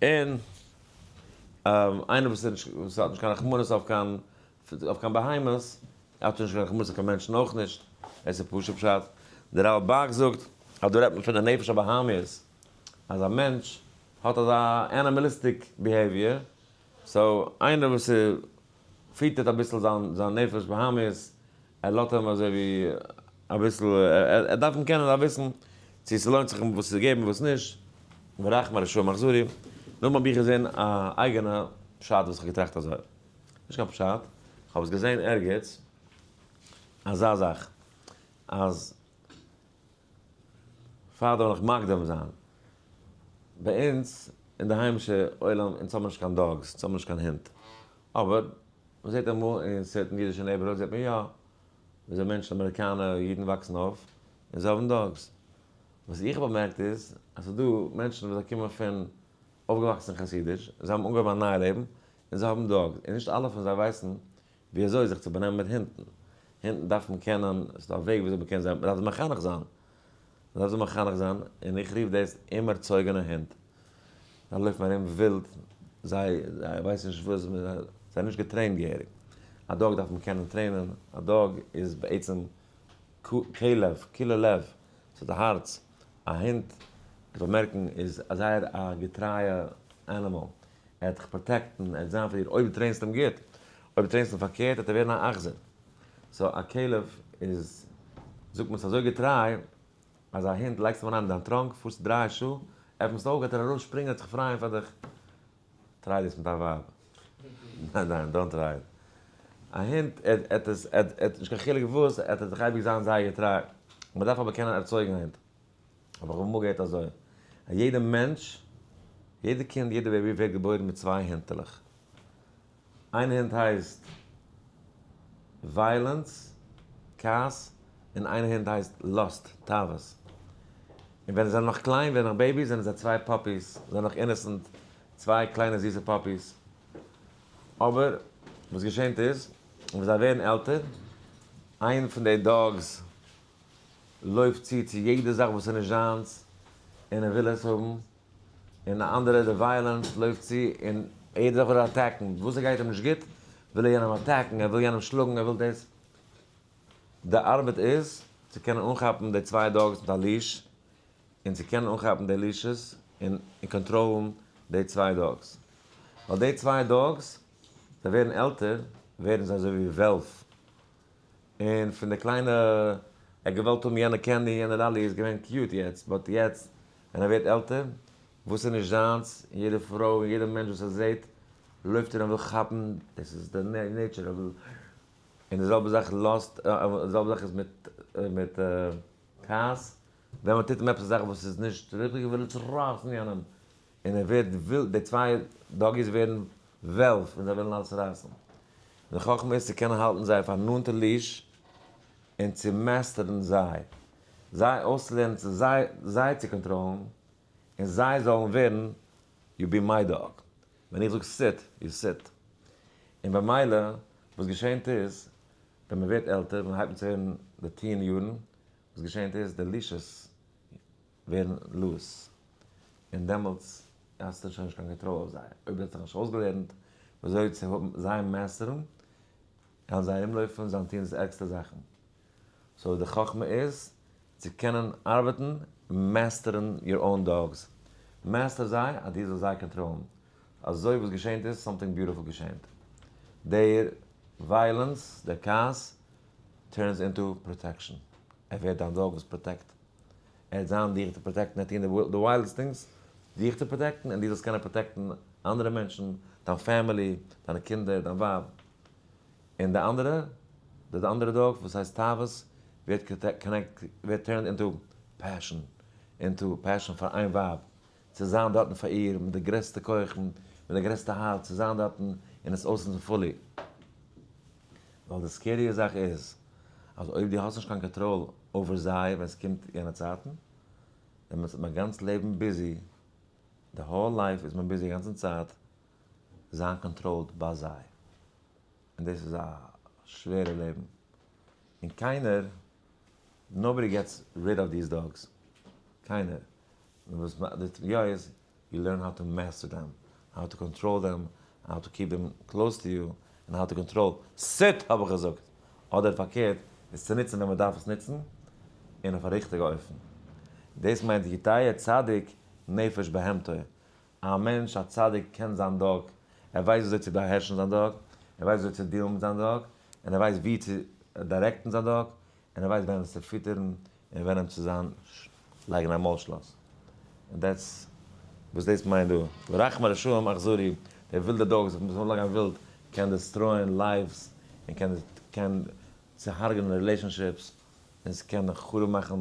און איינער וואס איז נישט וואס האט נישט קיין רחמנות אויף קיין. אויף קיין בהמות, האט נישט קיין רחמנות אויף קיין מענטשן אויך נישט, עס איז פשוט פשט. דער רלבג זאגט אז דא רעדט מען פון די נפש הבהמית, אז א מענטש האט אזא animalistic behavior, so איינער וואס פיטערט אביסל זיין נפש בהמית, ער לאזט אים אזוי ווי אביסל, ער דארף אים קענען, ער דארף וויסן צו ס'לוינט זיך אים וואס צו געבן און וואס נישט, ורחמי רשעים אכזרי. נאכדעם האב איך געזען א אייגענע פשט וואס איך האב געטראכט אזוי, נישט קיין פשט, איך האב עס געזען ערגעץ, אזא זאך, אז פאר דעם וועל איך מקדים זיין, ביי אונז אין די היימישע עולם, אונז האבן נישט קיין dogs, אונז האבן נישט קיין הינט, אבער מען זעט אמאל אין certain אידישע neighborhood זעט מען יא וויאזוי מענטשן אמעריקאנער אידן וואקסן אויף און זיי האבן dogs. וואס איך האב באמערקט איז אז ס'איז דא מענטשן וואס זיי קומען פון אויפגעוואקסן חסידיש, זיי האבן אנגעהויבן א נייע לעבן און זיי האבן dogs, און נישט אלע פון זיי ווייסן ווי אזוי זיך צו באנעמען מיט הינטן. הינטן דארף מען קענען, ס'איז דא א וועג ווי אזוי מען קען זיי, מען דארף זיי מחנך זיין. מען דארף זיי מחנך זיין, און איך רוף דאס אומערצויגענע הינט. זיי לויפן ארום ווילד, זיי ווייסן נישט וואס, זיי זענען נישט גע trained געהעריג. א dog דארף מען קענען train ען, א dog איז בעצם כלב, כולו לב, ס'איז די הארץ. א הונט, איך באמערקן, איז זייער א געטרייע animal, ער וועט דיך protect ן, ער וועט זיין פאר דיר אויב דו train סט אים גוט, אויב דו train סט אים פארקערט וועט ער ווערן א אכזר. so א כלב איז, זאגט מען, ס'איז אזוי געטריי, אז א הונט לייגסט אים אריין אין דיין trunk, פארסט 3 שעה, עפנסט אויף גייט ער ארויס שפרינגען זיך פרייען פאר דיך. try דאס מיט דיין ווייב. ניין ניין, don't try it. א הונט, ער האט עס, ער האט נישט קיין חילוק וואס, ער וועט דיך אייביג זיין זייער געטריי. מען דארף אבער קענען ערצויגן א הונט. אבער איך האב אמאל געהערט אזוי, אז יעדע מענטש, יעדע קינד, יעדע baby ווערט געבוירן מיט צוויי הינטעלעך. איין הונט הייסט violence, כעס, און איין הונט הייסט lust, תאוות. און ווען זיי זענען נאך קליין, ווען נאך babies, זענען זיי צוויי puppies, זיי זענען נאך innocent, צוויי קליינע זיסע puppies. אבער וואס געשענט איז, ווען זיי ווערן עלטער, איין פון די dogs לויפט צו צו יעדע זאך וואס איז נישט זיינס, און ער וויל עס האבן, און די אנדערע די violence לויפט צו און יעדע זאך וויל ער attack ן, וואס עס גייט אים נישט גוט וויל ער יענעם attack ן, ער וויל יענעם שלאגן, ער וויל דאס. די ארבעט איז צו קענען אנכאפן די צוויי dogs מיט א leash, און צו קענען אנכאפן די leashes און control ן די צוויי dogs. ווייל די צוויי dogs, זיי ווערן עלטער, ווערן זיי אזוי ווי וועלף. און פון די קליינע, ער האט געוואלט האבן יענע candy, יענע lolly איז געווען cute יעצט, but יעצט ווען ער ווערט עלטער, וואס איז נישט זיינס, און יעדע פרוי און יעדע מענטש וואס ער זעט, לויפט ער און וויל כאפן, דאס איז די nature, ער וויל, און די זעלבע זאך lust, די זעלבע זאך איז מיט מיט כעס, ווען מען טוט אים עפעס א זאך וואס איז נישט ריכטיג, וויל ער צורייסן יענעם, און ער ווערט ווילד, די צוויי doggies ווערן וועלף און זיי ווילן אלעס רייסן. די חכמה איז צו קענען האלטן זיי אויף א נאנטע leash און צו master ן זיי, זיי אויסצולערנען צו זיי, זיי צו control ן, און זיי זאלן ווערן you be my dog. ווען איך זאג sit, you sit. און במילא וואס געשענט איז, ווען מען ווערט עלטער, ווען מען הייבט אן צו ווערן די teen יארן, וואס געשענט איז, די leashes ווערן loose, און דעמאלטס האסטו שוין נישט קיין קאנטראל אויף זיי, אויב דו האסט דיך נישט אויסגעלערנט וויאזוי צו האבן זיי master ן, וועלן זיי ארומלויפן און זיי טון דאס ערגסטע זאכן. so די חכמה איז צו קענען ארבעטן master ן your own dogs, master זיי אז דו זאלסט זיי control ן, אזוי וואס געשענט איז something beautiful געשענט, דער violence, דער כעס, turns into protection, ער ווערט דיין dog וואס protect, ער וועט זיין דיך צו protect ן, ער וועט טון די wildest things דיך צו protect ן און דו זאלסט קענען protect ן אנדערע מענטשן, דיין family, דיינע קינדער, דיין ווייב. און די אנדערע, די אנדערע dog וואס הייסט תאוות, ווערט connect, ווערט turned into passion, into passion פאר איין ווייב, צו זיין דארטן פאר איר מיט די גרעסטע כח, מיט די גרעסטע הארץ, צו זיין דארטן און עס אויסנוצן fully. ווייל די scary זאך איז, אז אויב דו האסט נישט קיין קאנטראל over זיי ווען עס קומט יענע צייטן, דעמאלטס איז מען גאנץ לעבן busy, די whole life איז מען busy די גאנצע צייט זיין controlled ביי זיי. און דאס איז א שווערע לעבן. און קיינער, nobody gets rid of these dogs. קיינער. און וואס יא איז, you learn how to master them, how to control them, how to keep them close to you. און how to control sit האב איך געזאגט, אדער פארקערט, עס צו נוצן ווען מען דארף עס נוצן, און אויף א ריכטיגע אופן. דאס מיינט יטיה צדיק נפש בהמתו, א מענטש א צדיק קען זיין dog, ער ווייסט וויאזוי צו באהערשן זיין dog, ער ווייסט וויאזוי צו deal ן מיט זיין dog, און ער ווייסט ווי צו direct ן זיין dog, און ער ווייסט ווען עס צו פיטערן און ווען אים צו זיין לייגן א מויל שלאס. און that's וואס דאס מיינט דא. ורחמי רשעים אכזרי, די ווילדע dogs וואס מוז אנלייגן ווילד, קען destroy ען lives, און קען קען צוהארגענען relationships, און ס'קען חרוב מאכן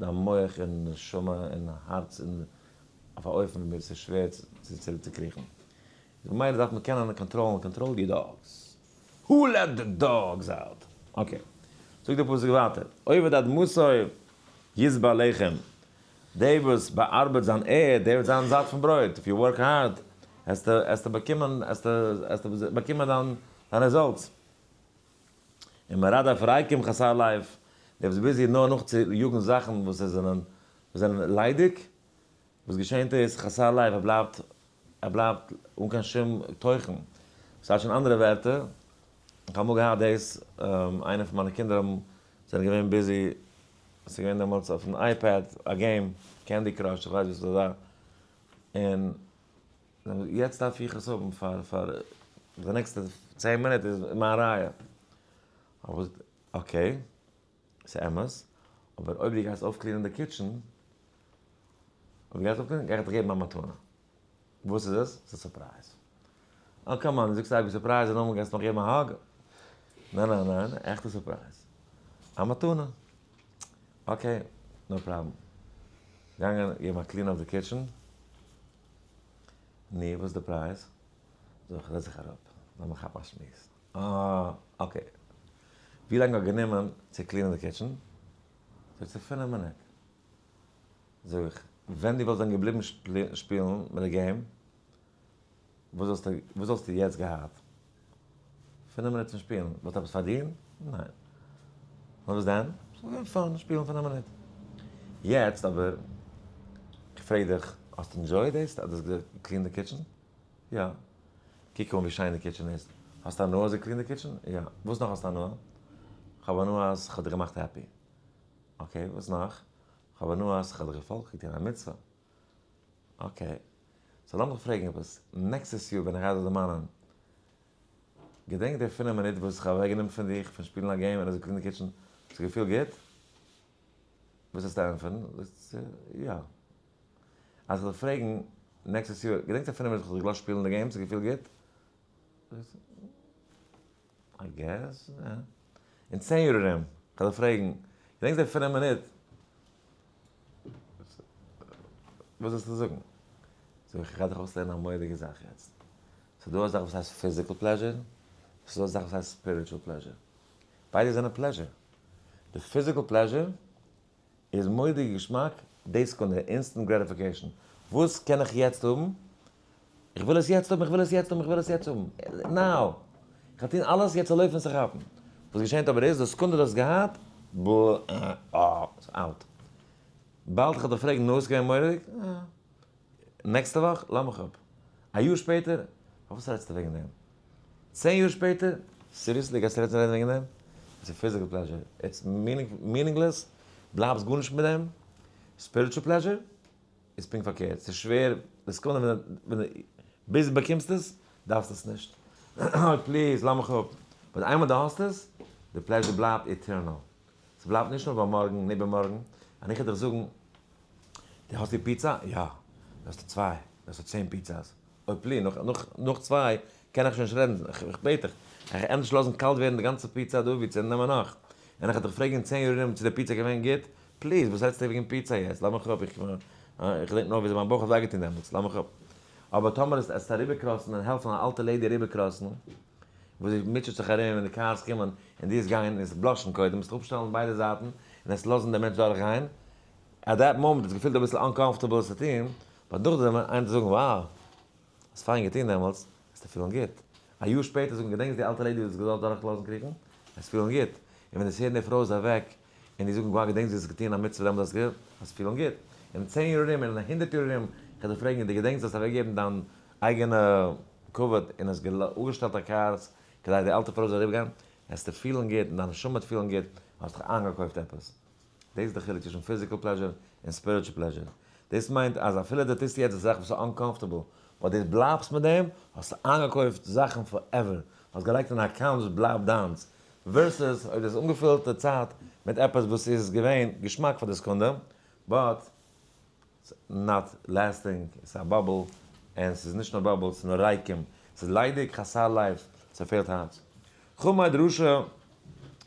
דיין מח און נשמה און הארץ און אויף א אופן ווי ס'איז שווער צו צוריקצוקריכן. ממילא דארף מען קענען קאנטראלן, control די dogs. Who let the dogs out? Okay. זאגט דער פסוק ווייטער, עובד אדמתו ישבע לחם, דער וואס באארבעט זיין ערד, דער וועט זיין זאט פון ברויט, if you work hard, וועסטו באקומען, וועסטו באקומען דיין results. און מרדף ריקים חסר לב, דער וואס איז busy נאר נאכצו יאגן זאכן וואס זענען ליידיג, וואס געשענט איז, חסר לב, ער בלייבט, ער בלייבט אן קיין שום תוכן. ס'הייסט אין אנדערע ווערטער, איך האב אמאל געהאט דאס, איינע פון מיינע קינדער האבן, זענען געווען busy, ס'איז געווען דעמאלטס אויפן iPad א game, Candy Crush, איך ווייס וואס ס'איז אזא, און יעצט דארף איך עס האבן פאר פאר די נעקסטע 10 מינוט איז מיין רייע. האב איך געזאגט, okay, ס'איז אמת, אבער אויב דו גייסט אויפ clean ען די kitchen, אויב דו גייסט אויפ clean ען, גיי איך דיך געבן א מתנה. וואס איז עס? ס'איז א surprise. אה, come on, דו זאגסט אייביג surprise און נאכדעם גייסטו נאך געבן א hug? ניין ניין ניין, עכטע surprise. א מתנה. Okay, no problem. געגאנגען געבן א clean אויף די kitchen. נו, וואס איז די prize? זאג איך, זעץ זיך אראפ, לאמיר כאפן א שמועס. אה, okay. ווי לאנג האט גענומען צו clean ען די kitchen? זאגט זי, פינף מינוט. זאג איך, ווען דו וואלסט ווען געבליבן שפילן מיט די game, וואס וואלסטו יעצט געהאט? פינף מינוט פון שפילן, וואלסטו עפעס פארדינט? ניין. נאר וואס דען? ס'איז געווען fun שפילן פינף מינוט. יעצט אבער, איך פרעג דיך, האסט enjoyed דאס אז דו האסט גע clean ט די kitchen? יא. קוק אן ווי שיין די kitchen איז. האסט הנאה אז גע clean ט די kitchen? יא. וואס נאך האסטו הנאה? כ'האב הנאה אז כ'האב דיך געמאכט happy. Okay, וואס נאך? כ'האב הנאה אז כ'האב דיך געפאלגט, געטון א מצוה. Okay. So לאמיך פרעגן עפעס, נעקסטעס יאר ווען איך גיי זיך דערמאנען, געדענק די פינף מינוט וואס איך האב אוועקגענומען פון דיך פון שפילן א game און אזוי clean די kitchen, האסט זיך געפילט גוט? וואס וועסטו ענטפערן? זאגסטו יא. אז איך זאל פרעגן נעקסטעס יאר, געדענקסט די פינף מינוט וואס איך האב דיך געלאזט שפילן די game, האסט זיך געפילט גוט? I guess, יא. אין 10 יאר ארום, איך וועל דיך פרעגן, געדענקסט די פינף מינוט? וואס זאלסטו זאגן? זאג איך, איך גיי דיך אויסלערנען א מורא'דיגע זאך יעצט. ס'איז דא א זאך וואס הייסט physical pleasure, ס'איז דא א זאך וואס הייסט spiritual pleasure. ביידע זענען pleasure. די physical pleasure איז מורא'דיגע געשמאק, די סעקונדע, instant gratification. וואס קען איך יעצט האבן? איך וויל עס יעצט האבן, איך וויל עס יעצט האבן, איך וויל עס יעצט האבן. Now! איך וועל טון אלעס יעצט צו לויפן עס צו כאפן. וואס געשענט אבער איז, די סעקונדע דו האסט געהאט, בלה, אה, ס'איז out. באלד איך וועל דיך פרעגן, נו, איז געווען מורא'דיג? אה. נעקסטע וואך? לאז מיך אפ. א יאר שפעטער? פארוואס רעדסטו וועגן דעם? 10 יאר שפעטער? Seriously, גייסטו רעדן וועגן דעם? עס איז physical pleasure. It's meaningless, בלייבסט גארנישט מיט דעם. Spiritual pleasure איז פונקט פארקערט. ס'איז שווער, די סעקונדע ווען ביז דו באקומסט עס, דארפסטו עס נישט. Please, לאז מיך אפ. But איינמאל דו האסט עס, די pleasure בלייבט eternal. ס'בלייבט נישט נאר ביי מארגן און איבערמארגן. און איך וועל דיך זאגן, דו האסט די פיצא? יא. דו האסט צוויי. דו האסט 10 פיצאס. אוי please, נאך צוויי קען איך שוין נישט רעדן, איך בעט דיך, איך וועל ענדערש לאזן קאלט ווערן די גאנצע פיצא דא ווי צו נעמען נאך. און איך וועל דיך פרעגן אין 10 יאר ארום צו די פיצא געווען גוט, please, וואס רעדסטו וועגן פיצא יעצט, לאז מיך אפ, איך געדענק נאר וויאזוי מיין בויך האט וויי געטון דעמאלטס, לאז מיך אפ. אבער טאמער עס אריבער cross ן און העלפן א אלטע lady אריבער cross ן, וואס זי מוטשעט זיך ארום און די cars קומען און דו וועסט גיין און עס blush ן קודם, עס אפשטעלן ביידע זייטן און עס לאזן דעם מענטש דורך גיין, at that moment האט געפילט אביסל uncomfortable עס צו טון, but נאכדעם ווען איינער זאגן wow, האסט פיין געטון דעמאלטס, וועסטו פילן גוט. א יאר שפעטער זאגן געדענקסט די אלטע lady וואס האסט געזאלט דורכלאזן קריכן? וועסט פילן גוט. און ווען דו הערן די פרוי איז אוועק, און די זאגן wow געדענקסט ווי האסט געטון א מצוה דעמאלטס וועסטו פילן גוט. אין 10 יאר ארום און אין 100 יאר ארום, איך וועל דיך פרעגן, דו געדענקסט האסט אוועקגעגעבן דיין אייגענע כבוד און האסט אפגעשטעלט א קאר. כדי די אלטע פרוי זאל אריבערגיין, וועסטו פילן גוט און דיין נשמה וועט פילן גוט, האסט דיך איינגעקויפט עפעס. דאס איז די חילוק צווישן physical pleasure און spiritual pleasure. דאס מיינט אז אפילו דו טוסט יעצט די זאך וואס איז uncomfortable, but דו בלייבסט מיט דעם, האסטו איינגעקויפט זאכן forever, האסט געלייגט אין א account וואס בלייבט דיינס, versus אויב דו האסט אנגעפילט די צייט מיט עפעס וואס איז געווען געשמאק פאר די סעקונדע, but not lasting, ס'איז א bubble, און ס'איז נישט נאר bubble, ס'איז נאר ריקים, ס'איז ליידיג, חסר לב, ס'פעלט הארץ. חמד רשע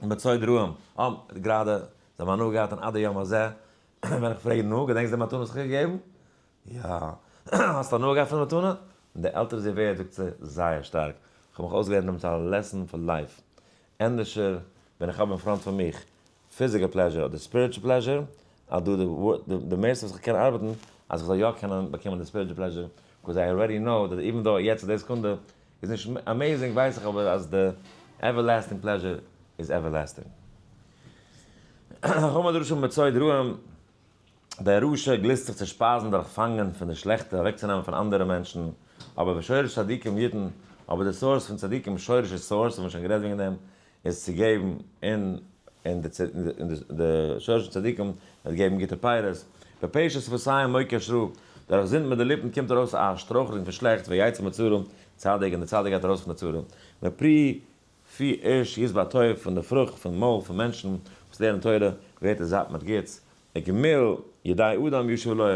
מצוד רעים, אה, גראדע, זיי האבן הנאה געהאט און עד היום הזה, ווען איך פרעג נו, געדענקסט די מתנה וואס איך האב געגעבן? יא. האסט הנאה געהאט פון די מתנה? און די עלטער זי ווערט זאגט זי, זייער שטארק. איך האב מיך אויסגעלערנט דעמאלטס א lesson for life. ענדערשער ווען איך האב אין front פון מיך physical pleasure אדער spiritual pleasure, אז דא די מערסטע וואס איך קען ארבעטן אז איך זאל יא קענען באקומען די spiritual pleasure, because I already know that even though יעצט די סעקונדע איז נישט amazing ווייס איך אבער אז די everlasting pleasure איז everlasting. חמד רשע מצוד רעים, דער רשע גליסט זיך צו שפייזן דורך פאנגען פון די שלעכטע אוועקצונעמען פון אנדערע מענטשן, אבער ושורש צדיקים יתן, אבער די source פון צדיקים, שורש איז source, האבן מיר שוין גערעדט וועגן דעם, איז צו געבן, און און די שורש פון צדיקים וועט געבן גוטע פירות. בפשע שפתיים מוקש רע, דורך זינד מיט די ליפן קומט ארויס א שטרויכלונג פון שלעכטס, ויצא מצרה צדיק, און דער צדיק גייט ארויס פון די צרה. מפרי פי איש ישבע טוב, פון די פרוכט פון מויל פון מענטשן וואס לערנען תורה ווערט ער זאט מיט גוטס. וגמול ידי אדם ישיב לו,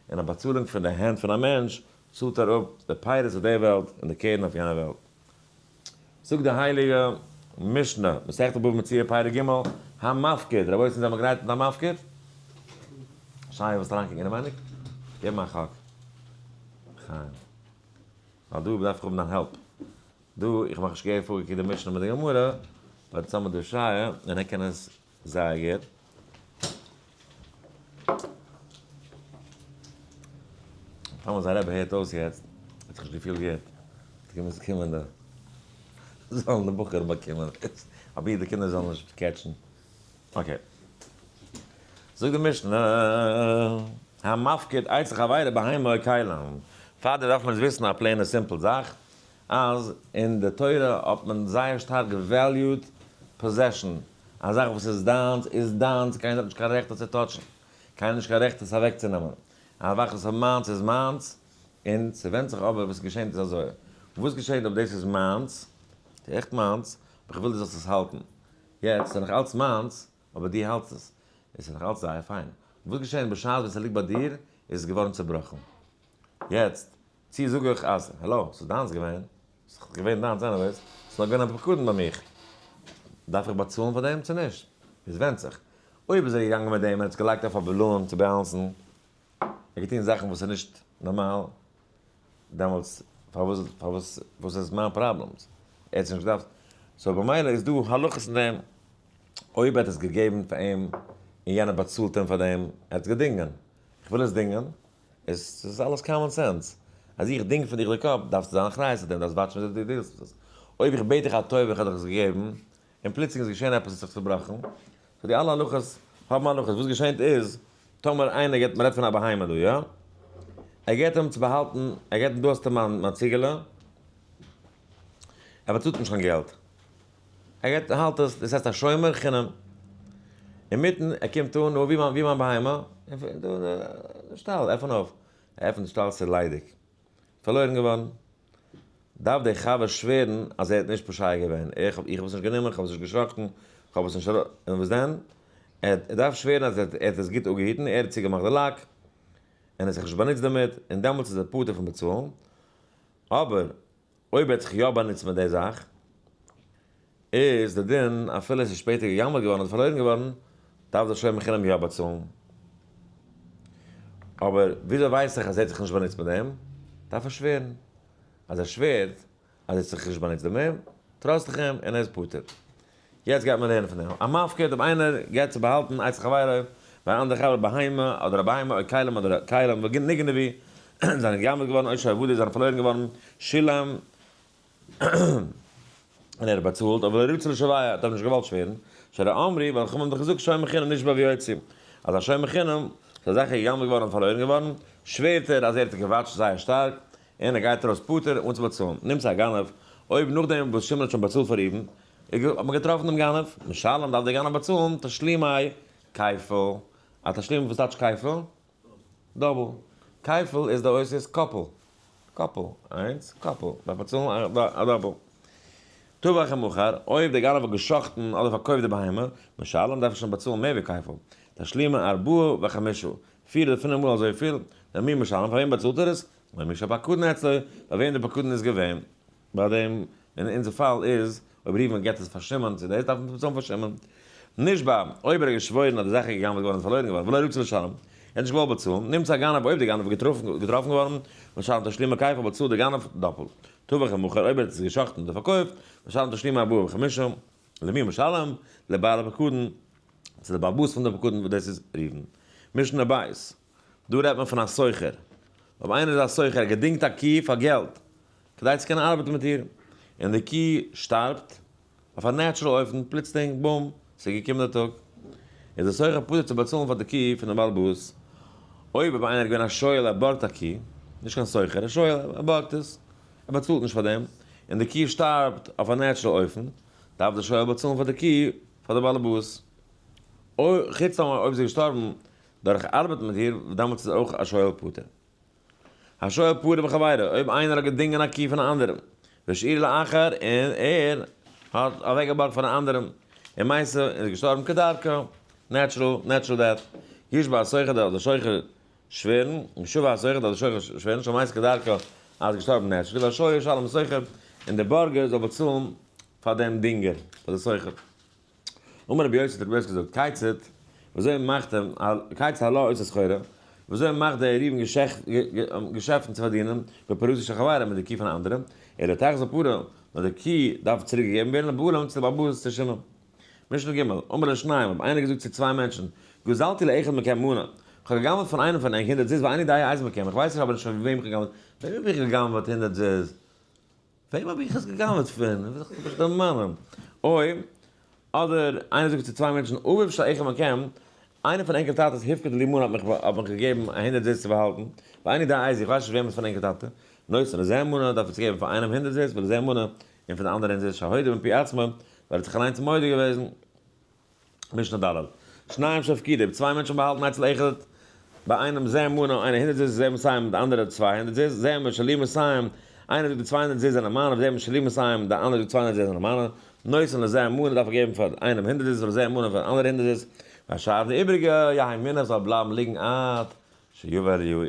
און א באצאלונג פון די הענט פון א מענטש צאלט ער אפ די פירות אויף דער וועלט און די קרן אויף יענער וועלט. זאגט די הייליגע משנה, מסכת בבא מציעא פרק ג', המפקיד, רבותי זענען מיר גרייט מיט המפקיד? שייע ווילסט אריינקוקן אינעווייניג? געב מיר א חק. חיים. ווייל דא דארף איך האבן דיין help. דא, איך מאך נישט געהעריג פארגעקוקט די משנה מיט די גמרא, but צאם מיט די שייע, און ער קען עס זייער גוט. טאמער זיין רבי הערט אויס יעצט, האט זיך נישט געפילט גוט, האט געמוזט קומען דא, זאלן די בחורים באקומען, אבי די קינדער זאלן נישט catch ן. Okay. זאגט די משנה, המפקיד אצל חבירו בהמה או כלים. פארדעם דארף מען וויסן א plain ע simple זאך, אז אין די תורה האט מען זייער שטארק גע value ט possession, א זאך וואס איז דיינס איז דיינס, קיינער האט נישט קיין רעכט עס צו touch ן, קיינער האט נישט קיין רעכט עס אוועקצונעמען, א זאך וואס איז מיינס איז מיינס, און ס'ווענדט זיך אבער וואס געשענט איז אזוי, וואס געשענט אויב דאס איז מיינס, ס'איז עכט מיינס, אבער איך וויל דו זאלסט עס האלטן, יעצט ס'איז נאך אלץ מיינס, אבער דו האלטסט עס, עס איז נאך אלץ זייער פיין, וואס געשענט בשעת ווען ס'ליגט ביי דיר איז עס געווארן צובראכן, יעצט צי זאג איך אז העלא, ס'איז דיינס געווען, ס'איז געווען דיינס anyways, ס'איז נאר געווען א פקדון ביי מיך, דארף איך באצאלן פאר דעם צו נישט? עס ווענדט זיך. אויב איז ער געגאנגען מיט דעם און האט עס געלייגט אויף א balloon צו balance ן, ער האט געטון זאכן וואס איז נישט נארמאל, דעמאלטס פארוואס פארוואס וואס איז מיין פראבלעמס? ער האט עס נישט געדארפט. so במילא איז דא הלכות אין דעם, אויב ער האט עס געגעבן פאר אים און יענער באצאלט אים פאר דעם, ער האט עס געדינגען, איך וויל עס דינגען, עס איז אלעס common sense. אז איך דינג פון דיך די קאפ, דארפסטו זיין אחריות אויף דעם, דארפסט watch ן וויאזוי דו deal סט מיט עס. אויב איך בעט דיך א טובה און איך האב דיך עס געגעבן, און פלוצלינג איז געשען עפעס און ס'האט זיך צובראכן, so די אלע הלכות האבן הלכות. וואס געשענט איז, טאמער איינער געבט, מ'רעדט פון א בהמה דא, יא? ער געבט אים צו באהאלטן, ער געבט אים דא האסטו מיין ציגעלע, ער באצאלט נישט קיין געלט. ער גייט האלט עס, דאס הייסט א שומר חינם. אינמיטן ער קומט אן, נו ווי מיין ווי מיין בהמה? דא אין די שטאל, עפן אויף. ער עפנט די שטאל ס'איז ליידיג. פארלוירן געווארן. דארף דער חבר שווערן אז ער האט נישט פושע געווען. איך האב איך האב עס נישט גענומען, איך האב עס נישט גע'שחט'ן, איך האב עס נישט און וואס דען? ער דארף שווערן אז ער האט עס גוט אפגעהיטן, ער האט צוגעמאכט די lock, און ער האט זיך נישט באנוצט דערמיט, און דעמאלטס איז ער פטור פון באצאלן. אבער אויב ער האט זיך יא באנוצט מיט די זאך, איז די דין אפילו עס איז שפעטער גע'גנב'עט געווארן אדער פארלוירן געווארן, דארף דער שומר חינם יא באצאלן. אבער וויאזוי ווייס איך אז ער האט זיך נישט באנוצט מיט דעם? דארף ער שווערן. אז ער שווערט אז ער האט זיך נישט באנוצט דערמיט, trust איך אים און ער איז פטור. יעצט גייט מען לערנען פון דעם. א מפקיד, אויב איינער געבט צו באהאלטן אצל חברו, ביי אן אנדער חבר בהמה, אדער א בהמה, או כלים, אדער כלים, ונגנבו, זענען גע'גנב'עט געווארן, או שאבדו, זענען פארלוירן געווארן, שילם, און ער האט באצאלט, אבער לא רצה לשבע, האט ער נישט געוואלט שווערן, שהרי אמרו, ווייל חכמים האבן דאך געזאגט שומר חינם נשבע ויוציא, אז א שומר חינם, ס'איז א זאך גע'גנב'עט געווארן און פארלוירן געווארן, שווערט ער אז ער האט גע watch ט זייער שטארק, און ער גייט ארויס פטור אן צו באצאלן. נמצא הגנב. אויב נאכדעם וואס שמעון האט שוין באצאלט פאר ראובן, האט מען געטראפן דעם גנב, משלם דארף דער גנב באצאלן תשלומי כפל, א תשלום וואס טייטש כפל? double. כפל איז די אותיות קאפל, קאפל, איינס, קאפל, דארף באצאלן א double. טבח ומכר, אויב דער גנב האט גע'שחט'ן אדער פארקויפט די בהמה, משלם דארף ער שוין באצאלן מער ווי כפל, תשלומי ארבעה וחמישה, פיר אדער פינף מאל אזויפיל, למי משלם, פאר וועם באצאלט ער עס? למי שהפקדון אצלו, ביי וועם די פקדון איז געווען. ביי דעם, אין אונזער פאל איז, אויב ראובן געבט עס פאר שמעון צו דאס דארף מען באצאלן פאר שמעון. נשבע, אויב ער האט געשוואוירן אז די זאך איז גע'גנב'עט געווארן און פארלוירן געווארן, ולא רצה לשלם, ער האט נישט געוואלט באצאלן, נמצא הגנב, אויב דער גנב איז געטראפן געווארן, משלם תשלומי כפל, באצאלט דער גנב דאפלט. טבח ומכר, אויב ער האט עס גע'שחט'ן אדער פארקויפט, משלם תשלומי ארבעה וחמישה, למי משלם? לבעל הפקדון, צו די בעל הבית פון די פקדון וואס דאס איז ראובן. משנה בית, דא רעדט מען פון א סוחר. אויב איינער איז א סוחר, ער געדינגט א קי פאר געלט, כדי צו קענען ארבעטן מיט איר, און די קי שטארבט, אויף א natural אופן, פלוצלינג, בום, ס'איז געקומען די טאג, איז די סוחר פטור צו באצאלן פאר די קי פון דעם בעל הבית. אויב אבער איינער איז געווען א שואל ער בארגט א קי, נישט קיין סוחר, א שואל, ער בארגט עס, ער באצאלט נישט פאר דעם, און די קי שטארבט אויף א natural אופן, דארף די שואל באצאלן פאר די קי פאר די בעל הבית. חוץ טאמער אויב זי איז געשטארבן דורך ארבעטן מיט איר, דעמאלטס איז אויך א שואל פטור. השואל פרה מחבירו, אויב איינער האט געדינגען א קי פון א אנדערן, והשאירה לאחר, און ער האט אוועקגעבארגט פאר א אנדערן, ומתה און איז געשטארבן כדרכה, natural, natural death, ישבע השוכר דארף דער שוכר שווערן, ישבע השוכר דארף דער שוכר שווערן, שמתה כדרכה אז איז געשטארבן naturally, והשואל ישלם לשוכר, און דער בארגער זאל באצאלן פאר דעם דינגער, פאר דער שוכר. אמר רבי יוסי האט רבי יוסי געזאגט, כיצד, וויאזוי מאכט ער, כיצד הלה עושה סחורה, וויאזוי מאכט דער ראובן געשעפטן צו פארדינען, בפרתו של חברו מיט די קי פון אנדערע, אלא תחזור פרה, נאר די קי דארף צוריק געגעבן ווערן לבעלים צו די בעל הבית צו שמעון. משנה ג', אמר לשניים, האט איינער געזאגט צו צוויי מענטשן, גזלתי לאחד מכם מנה, כ'האב גע'גנב'ט פון איינעם פון ענק 100 זוז ואיני יודע איזה מכם, איך ווייס נישט אבער נישט פון וועם איך האב גע'גנב'ט, וועם האב איך גע'גנב'ט 100 זוז? וועם האב איך עס גע'גנב'ט פון? איך וויל זיך פשוט דערמאנען. אוי, אדער איינער זאגט צו צוויי מענטשן, אביו של אחד מכם, איינער פון ענקער טאטעס הפקיד לי מנה האט מיך האט מיך געגעבן א 100 זוז צו באהאלטן, ואיני יודע איזה, איך ווייס נישט וועמענס פון ענקער טאטע, נותן לזה מנה, דארף ער צו געבן פאר איינעם 100 זוז, ולזה מנה, און פאר די אנדערע 100 זוז, שהודה מפי עצמו, ווייל ער האט זיך אליינס מודה געוועזן. משנה ד', שניים שהפקידו, צוויי מענטשן באהאלטן אצל אחד, ביי איינעם זה מנה, איינער 100 זוז, זה מאתים, די אנדערע 200 זוז, זה אומר שלי מאתים, איינער זאגט די 200 זוז זענען מיינע, וזה אומר שלי מאתים, די אנדערע זאגט 200 זוז זענען מיינע, נותן לזה מנה דארף ער געבן פאר איינעם 100 זוז, ולזה מנה פאר אנדערע 100 זוז, והשאר די איבריגע, יהא מונח זאל בלייבן ליגן עד שיבא אליהו.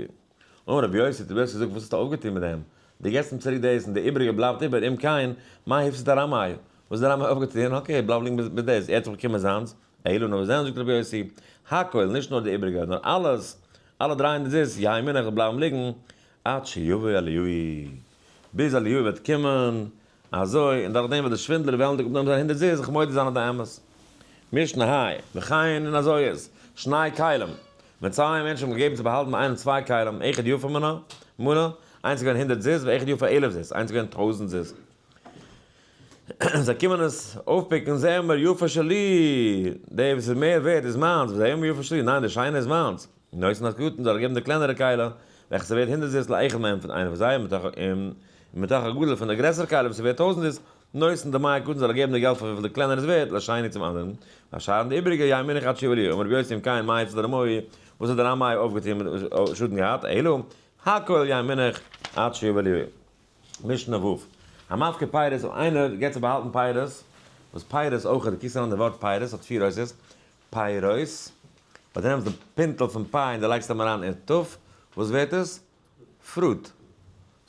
אמר רבי יוסי, האט רבי יוסי געזאגט, וואס האסטו אויפגעטון מיט דעם? דו געבסט אים צוריק דאס און די איבריגע בלייבט איבער, אם כן, מה הפסיד הרמאי? וואס האט דער רמאי אויפגעטון? okay, בלייב ליגן מיט דאס, ער האט זיך באקומען זיינס, אלא נאר וואס דען, זאגט רבי יוסי, הכל, נישט נאר די איבריגע, נאר אלעס, אלע 300 זוז, יהא מונח זאל בלייבן ליגן, עד שיבוא אליהו, ביז אליהו וועט קומען, אזוי, און דורך דעם וועט דער שווינדלער וועלנדיג אפנעמען זיין 100 זוז זיך מודה זיין אויף די אמת. משנה ה', וכן און אזוי איז, שני כלים, ווען צוויי מענטשן האבן געגעבן צו באהאלטן ביי איינעם צוויי כלים, אחד יפה מנה, מנה, איינס איז געווען 100 זוז, ואחד יפה אלף זוז, איינס איז געווען 1000 זוז. זיי קומען עס אויפ pick ן, זה אומר יפה שלי, די וואס איז מער ווערט איז מיינס, וזה אומר יפה שלי, ניין די שיינע איז מיינס. נותן הקטן זאל ער געבן די קלענערע כלי, וועלכע ס'ווערט 100 זוז לאחד מהם פון איינער פון זיי, און מתוך הגדול פון די גרעסערע כלי וואס ס'ווערט 1000 זוז, נותן דמי הקטן זאל ער געבן די געלט פאר וויפיל די קלענערע איז ווערט, לשני צום אנדערן, והשאר און די איבעריגע יהא מונח עד שיבא אליהו, אמר רבי יוסי אם כן מה הפסיד הרמאי, וואס האט דער רמאי אויפגעטון מיט שאדן געהאט, אלא הכל יהא מונח עד שיבא אליהו. משנה ו'. המפקיר פירות, אויב איינער געבט צו באהאלטן פירות, וואס פירות אויך, די קוקסט אריין די ווארט פירות האט פיר אותיות, פירות, ווייל דו נעמסט די פינטל פון פ' און דו לייגסט אים אריין אין ת', וואס ווערט עס? fruit.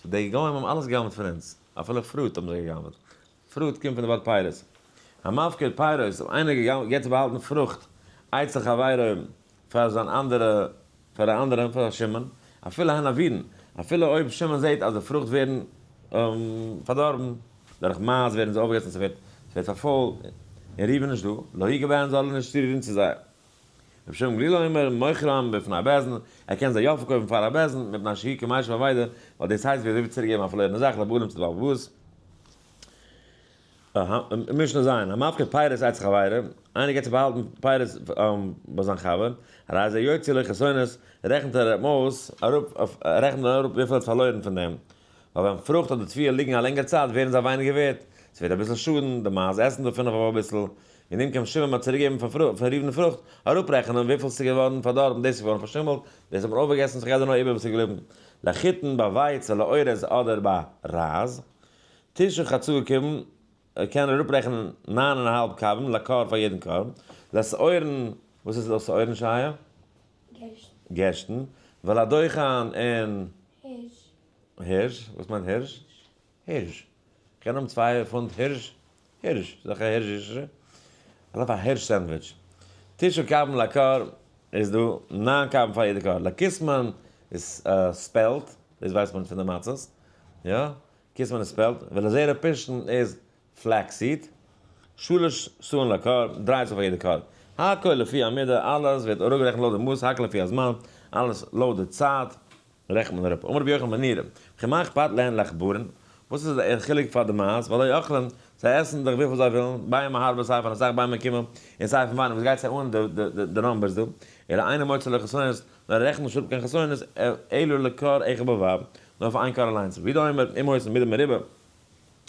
so די גוים האבן אלעס גע'גנב'ט פון אונז, אפילו fruit האבן זיי גע'גנב'ט. fruit קומט פון די ווארט פירות. המפקיר פירות, אויב איינער געבט צו באהאלטן פרוכט, אצל חברו פאר זיין אנדערע, פאר א אנדערע, פאר שמעון, אפילו הן אבודין, אפילו אויב שמעון זעט אז די פרוכט ווערן פארדארבן, דורך מייז ווערן זיי אויפגעגעסן, ס'ווערט פארפוילט, און ראובן נישט דא, לא יגע בהן זאל ער נישט צורירן צו זיי. רבי שמעון גליל אומר, מוכרן בפני בית דין, ער קען זיי יא פארקויפן פאר א בית דין, מפני שהוא כמשיב אבידה, ווייל דאס הייסט ווי אזוי ווי צוריקגעבן א פארלוירענע זאך לבעלים צו די בעל הבית. משנה ז', המפקיר פירות אצל חברו, איינער געבט צו באהאלטן פירות ביי זיין חבר, הרי זה יוציא לו חסרונות, רעכנט ער אים אויס, אראפ, רעכנט ער אראפ וויפיל ער האט פארלוירן פון דעם. ווייל ווען פרוכט אדער תבואה ליגן א לענגערע צייט ווערן זיי ווייניגער ווערט, ס'ווערט אביסל שאדן, די מייז עסן דערפון אויף אביסל, און דעם קען שמעון ביים צוריקגעבן פון ראובן פרוכט אראפרעכענען וויפיל ס'איז געווארן פארדארבן, דאס איז געווארן פארשימלט, דאס האט מען אויפגעגעסן, ס'גייט דא נאר איבער וואס איז געבליבן לחיטין ביי ווייץ ולאורז אדער ביי רייז. תשעה חצאי קבין, קען ער אראפרעכענען ניין און א האלב קבין לכור פאר יעדן כור. לשעורין, וואס איז לשעורין שייע? גערשטן. גערשטן. ולדוחן און. הירש. הירש? וואס מיינט הירש? הירש. כ'קען האבן 2 פונט הירש? הירש. ס'איז דאך א הירש. איך דארף א הירש sandwich. תשעה קבין לכור איז דא 9 קבין פאר יעדע כור. לכסמין איז spelt, דאס ווייסט מען פון די מצות. יא? כסמין איז spelt. ולזרע פשתן איז flaxseed. שלש סאין לכור, 3 סאה פאר יעדע כור. הכל לפי המידה, אלעס ווערט אראפגערעכנט לויט די מאס, הכל לפי הזמן, אלעס לויט די צייט, רעכנט מען אראפ. אמר רבי יוחנן בן נורי, וכי מה אכפת להן לעכברים? וואס איז דער חילוק פאר די מייז? והלא אוכלים, זיי עסן דאך וויפיל זיי ווילן, בין מהרבה סיי פון אסאך ביימער קומען, און סיי פון וויינען, וואס גייט זיי אן די numbers דא? אלא אינו מוציא לו חסרונות, נאר ער רעכנט נישט אראפ קיין חסרונות, אלא לכור אחד בלבד, נאר פאר איין כור אליינס. רבי יהודה אומר, אם היתה מידה מרובה,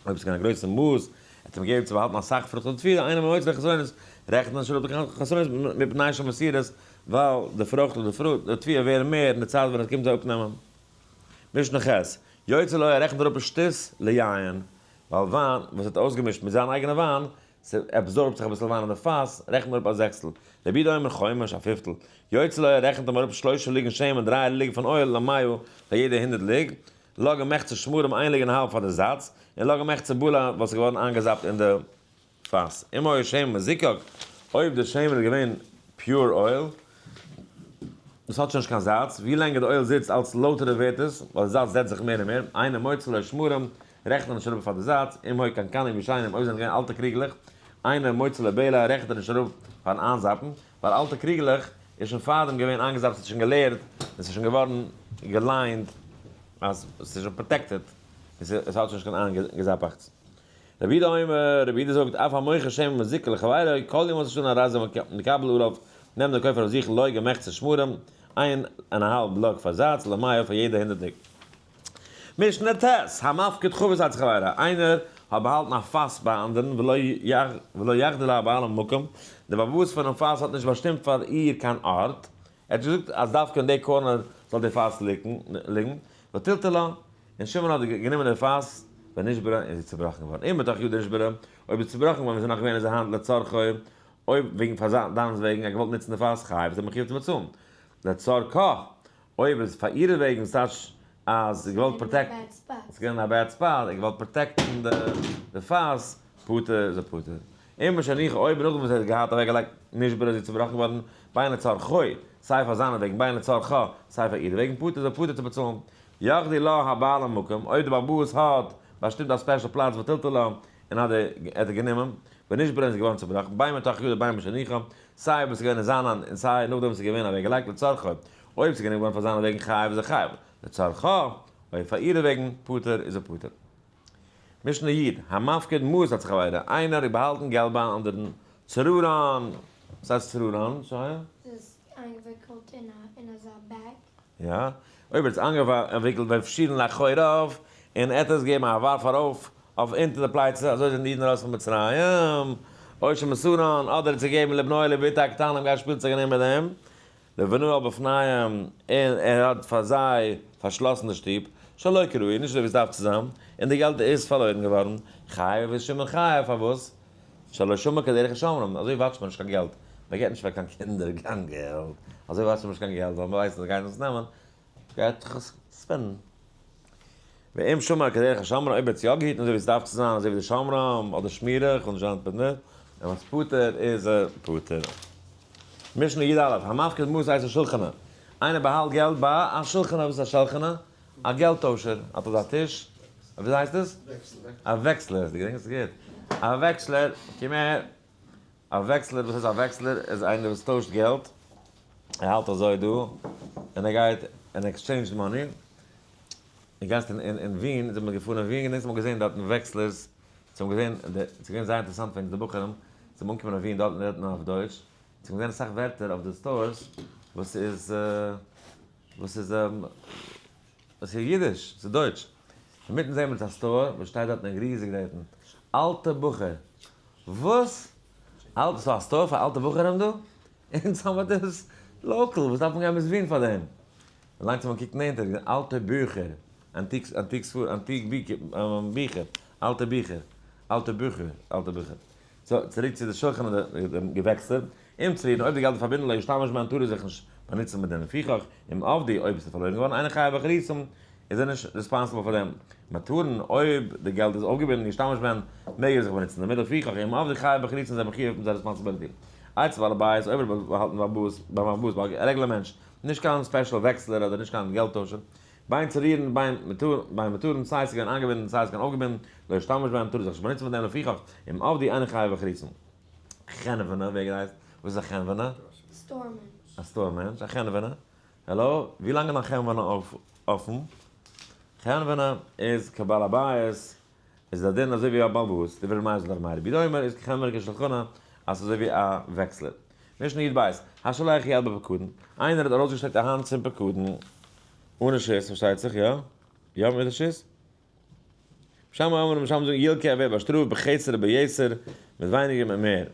אויב עס איז געווען א גרויסע מאס, ער האט אים געגעבן צו באהאלטן אסאך פרוכט און תבואה, אינו מוציא לו חסרונות, רעכנט נישט אראפ קיין חסרונות מפני שמסירות, ווייל די פרוכט אדער די תבואה ווערן מער אין די צייט ווען עס קומט זיי אפנעמען. משנה ח', יוציא לו, ער רעכנט אראפ שתות ליין, ווייל וויין וואס האט אויסגעמישט מיט זיין אייגענע וויין, ס' absorb ט זיך אביסל וויין אין די פאס, רעכנט מען אראפ א זעקסטל. רבי יהודה אומר חומש, א פיפטל. יוציא לו, ער רעכנט אים אראפ שלושה לוגין שמן, 3 לוג פון oil, למאה, פאר יעדע 100 לוג. לוג ומחצה שמרים, איין לוג און א האלב פאר די זאץ, און לוג ומחצה בלע וואס איז געווארן איינגעזאפט אין די פאס. אם היה שמן מזוקק, אויב די שמן איז געווען pure oil, דאס האט שוין נישט קיין זאץ, ווי לענגער די oil זיצט אלץ לויטערער ווערט עס, ווייל די זאץ זעצט זיך מער און מער, אינו מוציא לו שמרים, רעכנט ער נישט אראפ פאר די זאץ, אם היו קנקנים ישנים, אויב זענען געווען אלטע קריגלעך, אינו מוציא לו בלע, רעכנט ער נישט אראפ פארן איינזאפן, ווייל אלטע קריגלעך איז שוין פארדעם געווען איינגעזאפט, ס'איז שוין געלערט, און ס'איז שוין געווארן געליינט, אז ס'איז שוין protected, און עס האט שוין נישט קיין איינגעזאפאכטס. רבי יהודה אומר, רבי יהודה זאגט, אף המוכר שמן מזוקק לחבירו, כל ימות השנה הרי זה מקבל עליו, נעמט דער קויפער אויף זיך לוג ומחצה שמרים, איין און א האלב לוג פאר זאץ, למאה פאר יעדע 100 לוג. משנה ט', המפקיד חבית אצל חברו, איינער האט באהאלטן א פאס ביי אנדערן, ולא יחדל הבעלים מקום, דער באבאס פונעם פאס האט נישט באשטימט פאר איר קיין ארט, ער האט געזאגט אז דווקא אין די corner זאל די פאס ליגן, וטלטלה, און שמעון האט גענומען די פאס, ונשברה, און זי איז צובראכן געווארן, אם בתוך ידו נשברה, אויב איז צובראכן געווארן ווען זי איז נאך געווען אין זיין האנט לצרכו, אויב וועגן פאר דיינס וועגן ער האט געוואלט נוצן די פאס, חייב איז ער מחויב צו באצאלן, לצרכה, אויב איז פאר אירע וועגן ס'טייטש אז זי געוואלט protect ן, ס'איז געווען א bad spot, ער האט געוואלט protect ן די פאס, פטור איז ער פטור. אם משהניחה אויב נאכדעם וואס ער האט געהאט אוועקגעלייגט נשברה איז זי צובראכן געווארן, בין לצרכו, סיי פאר זיינע וועגן, בין לצרכה, סיי פאר אירע וועגן, פטור איז ער פטור צו באצאלן. יחדו לה הבעלים מקום, אויב די בעל הבית האט באשטימט א special פלאץ וטלטלה, און האט ער גענומען, ונשברה איז געווארן צובראכן, בין מתוך ידו בין משהניחה, סיי אויב עס איז געווען אין זיין האנט און סיי נאכדעם וואס עס איז געווען אוועקגעלייגט לצרכו, אויב עס איז גענומען געווארן פאר זיינע וועגן חייב איז ער חייב, לצרכה, אויב פאר אירע וועגן, פטור איז ער פטור. משנה י', המפקיד מעות אצל חברו, איינער האט באהאלטן געלט ביי אן אנדערן, צרורן, וואס הייסט צרורן, שייע? עס איז איינגעוויקלט אין אזא bag. יא, אויב ער האט עס איינגעוויקלט והפשילן לאחוריו, און ער האט עס געגעבן א ווארף ארויף אויף אונטער די פלייצע, אזוי זענען די אידן ארויס פון מצרים, או שמסרן, אדער האט עס געגעבן לבנו ולבתו הקטנים, גיי שפילט זיך ארום מיט דעם, לבנו בפניהם, און ער האט פאר זיי פארשלאסן די שטוב, שלא כראוי, נישט אזוי ווי עס דארף צו זיין, און די געלט איז פארלוירן געווארן, חייב איז שמעון חייב, פארוואס? שלא שמר כדרך השומרים, אזוי watch ט מען נישט קיין געלט, מען געבט נישט פאר קיין קינדער קיין געלט, אזוי watch ט מען נישט קיין געלט, ווייל מען ווייסט אז זיי גייען עס נעמען, גייט זיך עס spend ן. ואם שמר כדרך השומרים, אויב ער האט עס יא געהיטן אזוי ווי עס דארף צו זיין, אזוי ווי די שומרים, אדער שמירה, איך וויל נישט זיין פטור, און וואס פטור איז ער פטור. משנה י א, המפקיד מעות אצל שולחני, איינער באהאלט געלט ביי א שולחני, וואס איז א שולחני? א געלט טוישער, האט אזא טיש, וויאזוי הייסט עס? א וועקסלער, דו געדענקסט גוט, א וועקסלער, קום הער, א וועקסלער, וואס איז א וועקסלער? איז איינער וואס טוישט געלט, ער האלט אזוי דא, און ער גייט און exchange ט money, דו גייסט אין ווין, זענען מיר געפארן אין ווין, געדענקסט מ'האט געזען דארטן וועקסלערס, זיי האבן געזען, ס'איז געווען זייער אינטערעסאנט פאר אונז די בחורים, זיי האבן אנגעקומען אין ווין, דארטן רעדט מען אויף דויטש, זיי האבן געזען אסאך ווערטער אויף די stores וואס איז, וואס איז, וואס איז אידיש, ס'איז דויטש. אינמיטן זעהן מיר א store וואס שטייט דארט אין ריזיג דארטן, אלטע בחור. וואס? אלטע, ס'דא א store פאר אלטע בחורים דא? אונז האמער דאס local, וואס דארף מען גיין ביז ווין פאר דעם? ווילאנג צו מען קוקט נענטער, אלטע בוכער, antique, antique ספרים, antique ביכער, אלטע ביכער, אלטע בוכער, אלטע בוכער. so, צוריק צו די שולחן און די געוועקסער. אם צורין, אויב די געלט איז פארבינדן לא ישתמש בהן טאר ער זיך נישט באנוצן מיט דעם. לפיכך, אם אבדו, אויב עס איז פארלוירן געווארן, אינו חייב באחריותם, איז ער נישט responsible פאר דעם. מעוטרין, אויב די געלט איז אויפגעבינדן ישתמש בהן, מעג ער זיך באנוצן דערמיט. לפיכך, אם אבדו חייב באחריותם איז ער מחויב מיט זיין responsibility. אצל בעל הבית, אויב ער האט באהאלטן ביים בעל הבית, ביי א רעגולער מענטש, נישט קיין special וועקסלער אדער נישט קיין געלט טוישער, בין צרורין בין מעוטרין, סיי עס איז געווען איינגעבינדן סיי עס איז געווען אויפגעבינדן, לא ישתמש בהם, טאר ער זיך נישט באנוצן מיט דעם לפיכך, אם אבדו אינו חייב באחריותם. חנוונה, ווער געדענקט? וואס איז א חנוונה? store מענטש. א store מענטש, א חנוונה. העלא, ווי לאנג איז נאך חנוונה אפן? חנוונה איז כבעל הבית, איז א דין אזוי ווי א בעל הבית, דברי ר' מאיר זאגט ר' מאיר. רבי יהודה אומר איז כחנוונה כשלחנה, אז ס'איז אזוי ווי א וועקסלער. משנה י"ב, השולח יד בפקדון, איינער האט ארויסגעשטעקט א האנט צום פקדון, אן רשות פארשטייט זיך, יא? יא מיט רשות? שמאי אומרים שמאי זאגן ילקה ער ווערט באשטראפט בחסר וביתר, מיט ווייניגער מיט מער.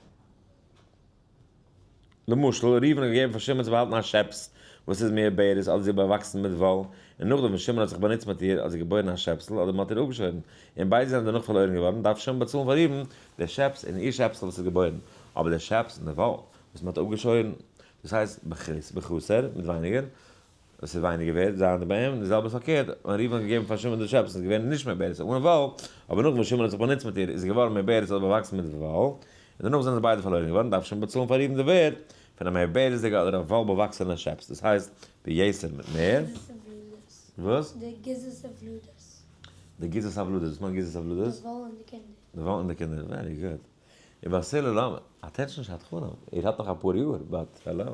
למשל, ראובן האט געגעבן פאר שמעון צו באהאלטן א שעפס וואס איז מעוברת אדער זי איז באוואקסן מיט וואל, און נאכדעם וואס שמעון האט זיך באנוצט מיט איר האט זי געבוירן א שעפסל אדער מען האט איר אפגעשוירן, און ביידע זענען דערנאך פארלוירן געווארן, דארף שמעון באצאלן פאר ראובן די שעפס און איר שעפסל וואס איז געבוירן, אבער די שעפס און די וואל וואס מען האט אפגעשוירן, דאס הייסט בחסר, מיט ווייניגער, וואס איז ווייניגער ווערד, זייענדיג ביי אים, די זעלבע איז פארקערט, ווען ראובן האט געגעבן פאר שמעון די שעפס איז געווען נישט מעוברת אן וואל, אבער נאך וואס שמעון האט זיך באנוצט מיט איר איז זי געווארן מעוברת אדער באוואקסן מיט וואל, און דערנאך זענען זיי ביידע פארלוירן געווארן, דארף שמעון באצאלן פאר ראובן די ווערד פון א מעוברת'דיגע אדער א וואל באוואקסענע שעפס, דאס הייסט ביתר מיט מער. וואס? די גיזת הוולדות. די גיזת הוולדות, וואס מיינט גיזת הוולדות? די וואל און די קינדער. די וואל און די קינדער, very good. ובית הלל אומרים, attention שדכנים, איר האט נאך אפאר יאר, but hello.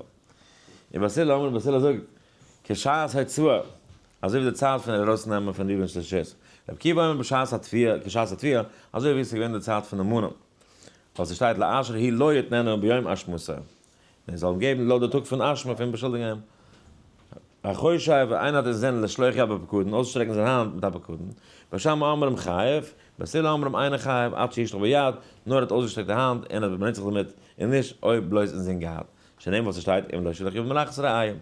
ובית הלל אומרים, בית הלל זאגט, כשעת הוצאה, אזוי ווי די צייט פון ארויסנעמען פון ראובן'ס רשות. רבי עקיבא אומר בשעת התביעה, כשעת התביעה, אזוי ווי עס איז געווען די צייט פון די מנה. ווייל ס'שטייט לאשר הוא לו יתננה ביום אשמתו. און זאל אים געבן לויט די טאג פון אשמה פון באשולדיגן אים. החושב, איינער האט אינזין לשלוח יד בפקדון, אויסצושטרעקן זיין האנט מיט א פקדון. בית שמאי אומרים חייב, בית הלל אומרים אינו חייב, עד שישלח ביד, נאר ער האט אויסגעשטרעקט די האנט און האט באנוצט זיך דערמיט, און נישט אויב בלויז אינזין געהאט. שנאמר וואס עס שטייט אם לא שלח יד במלאכת רעהו.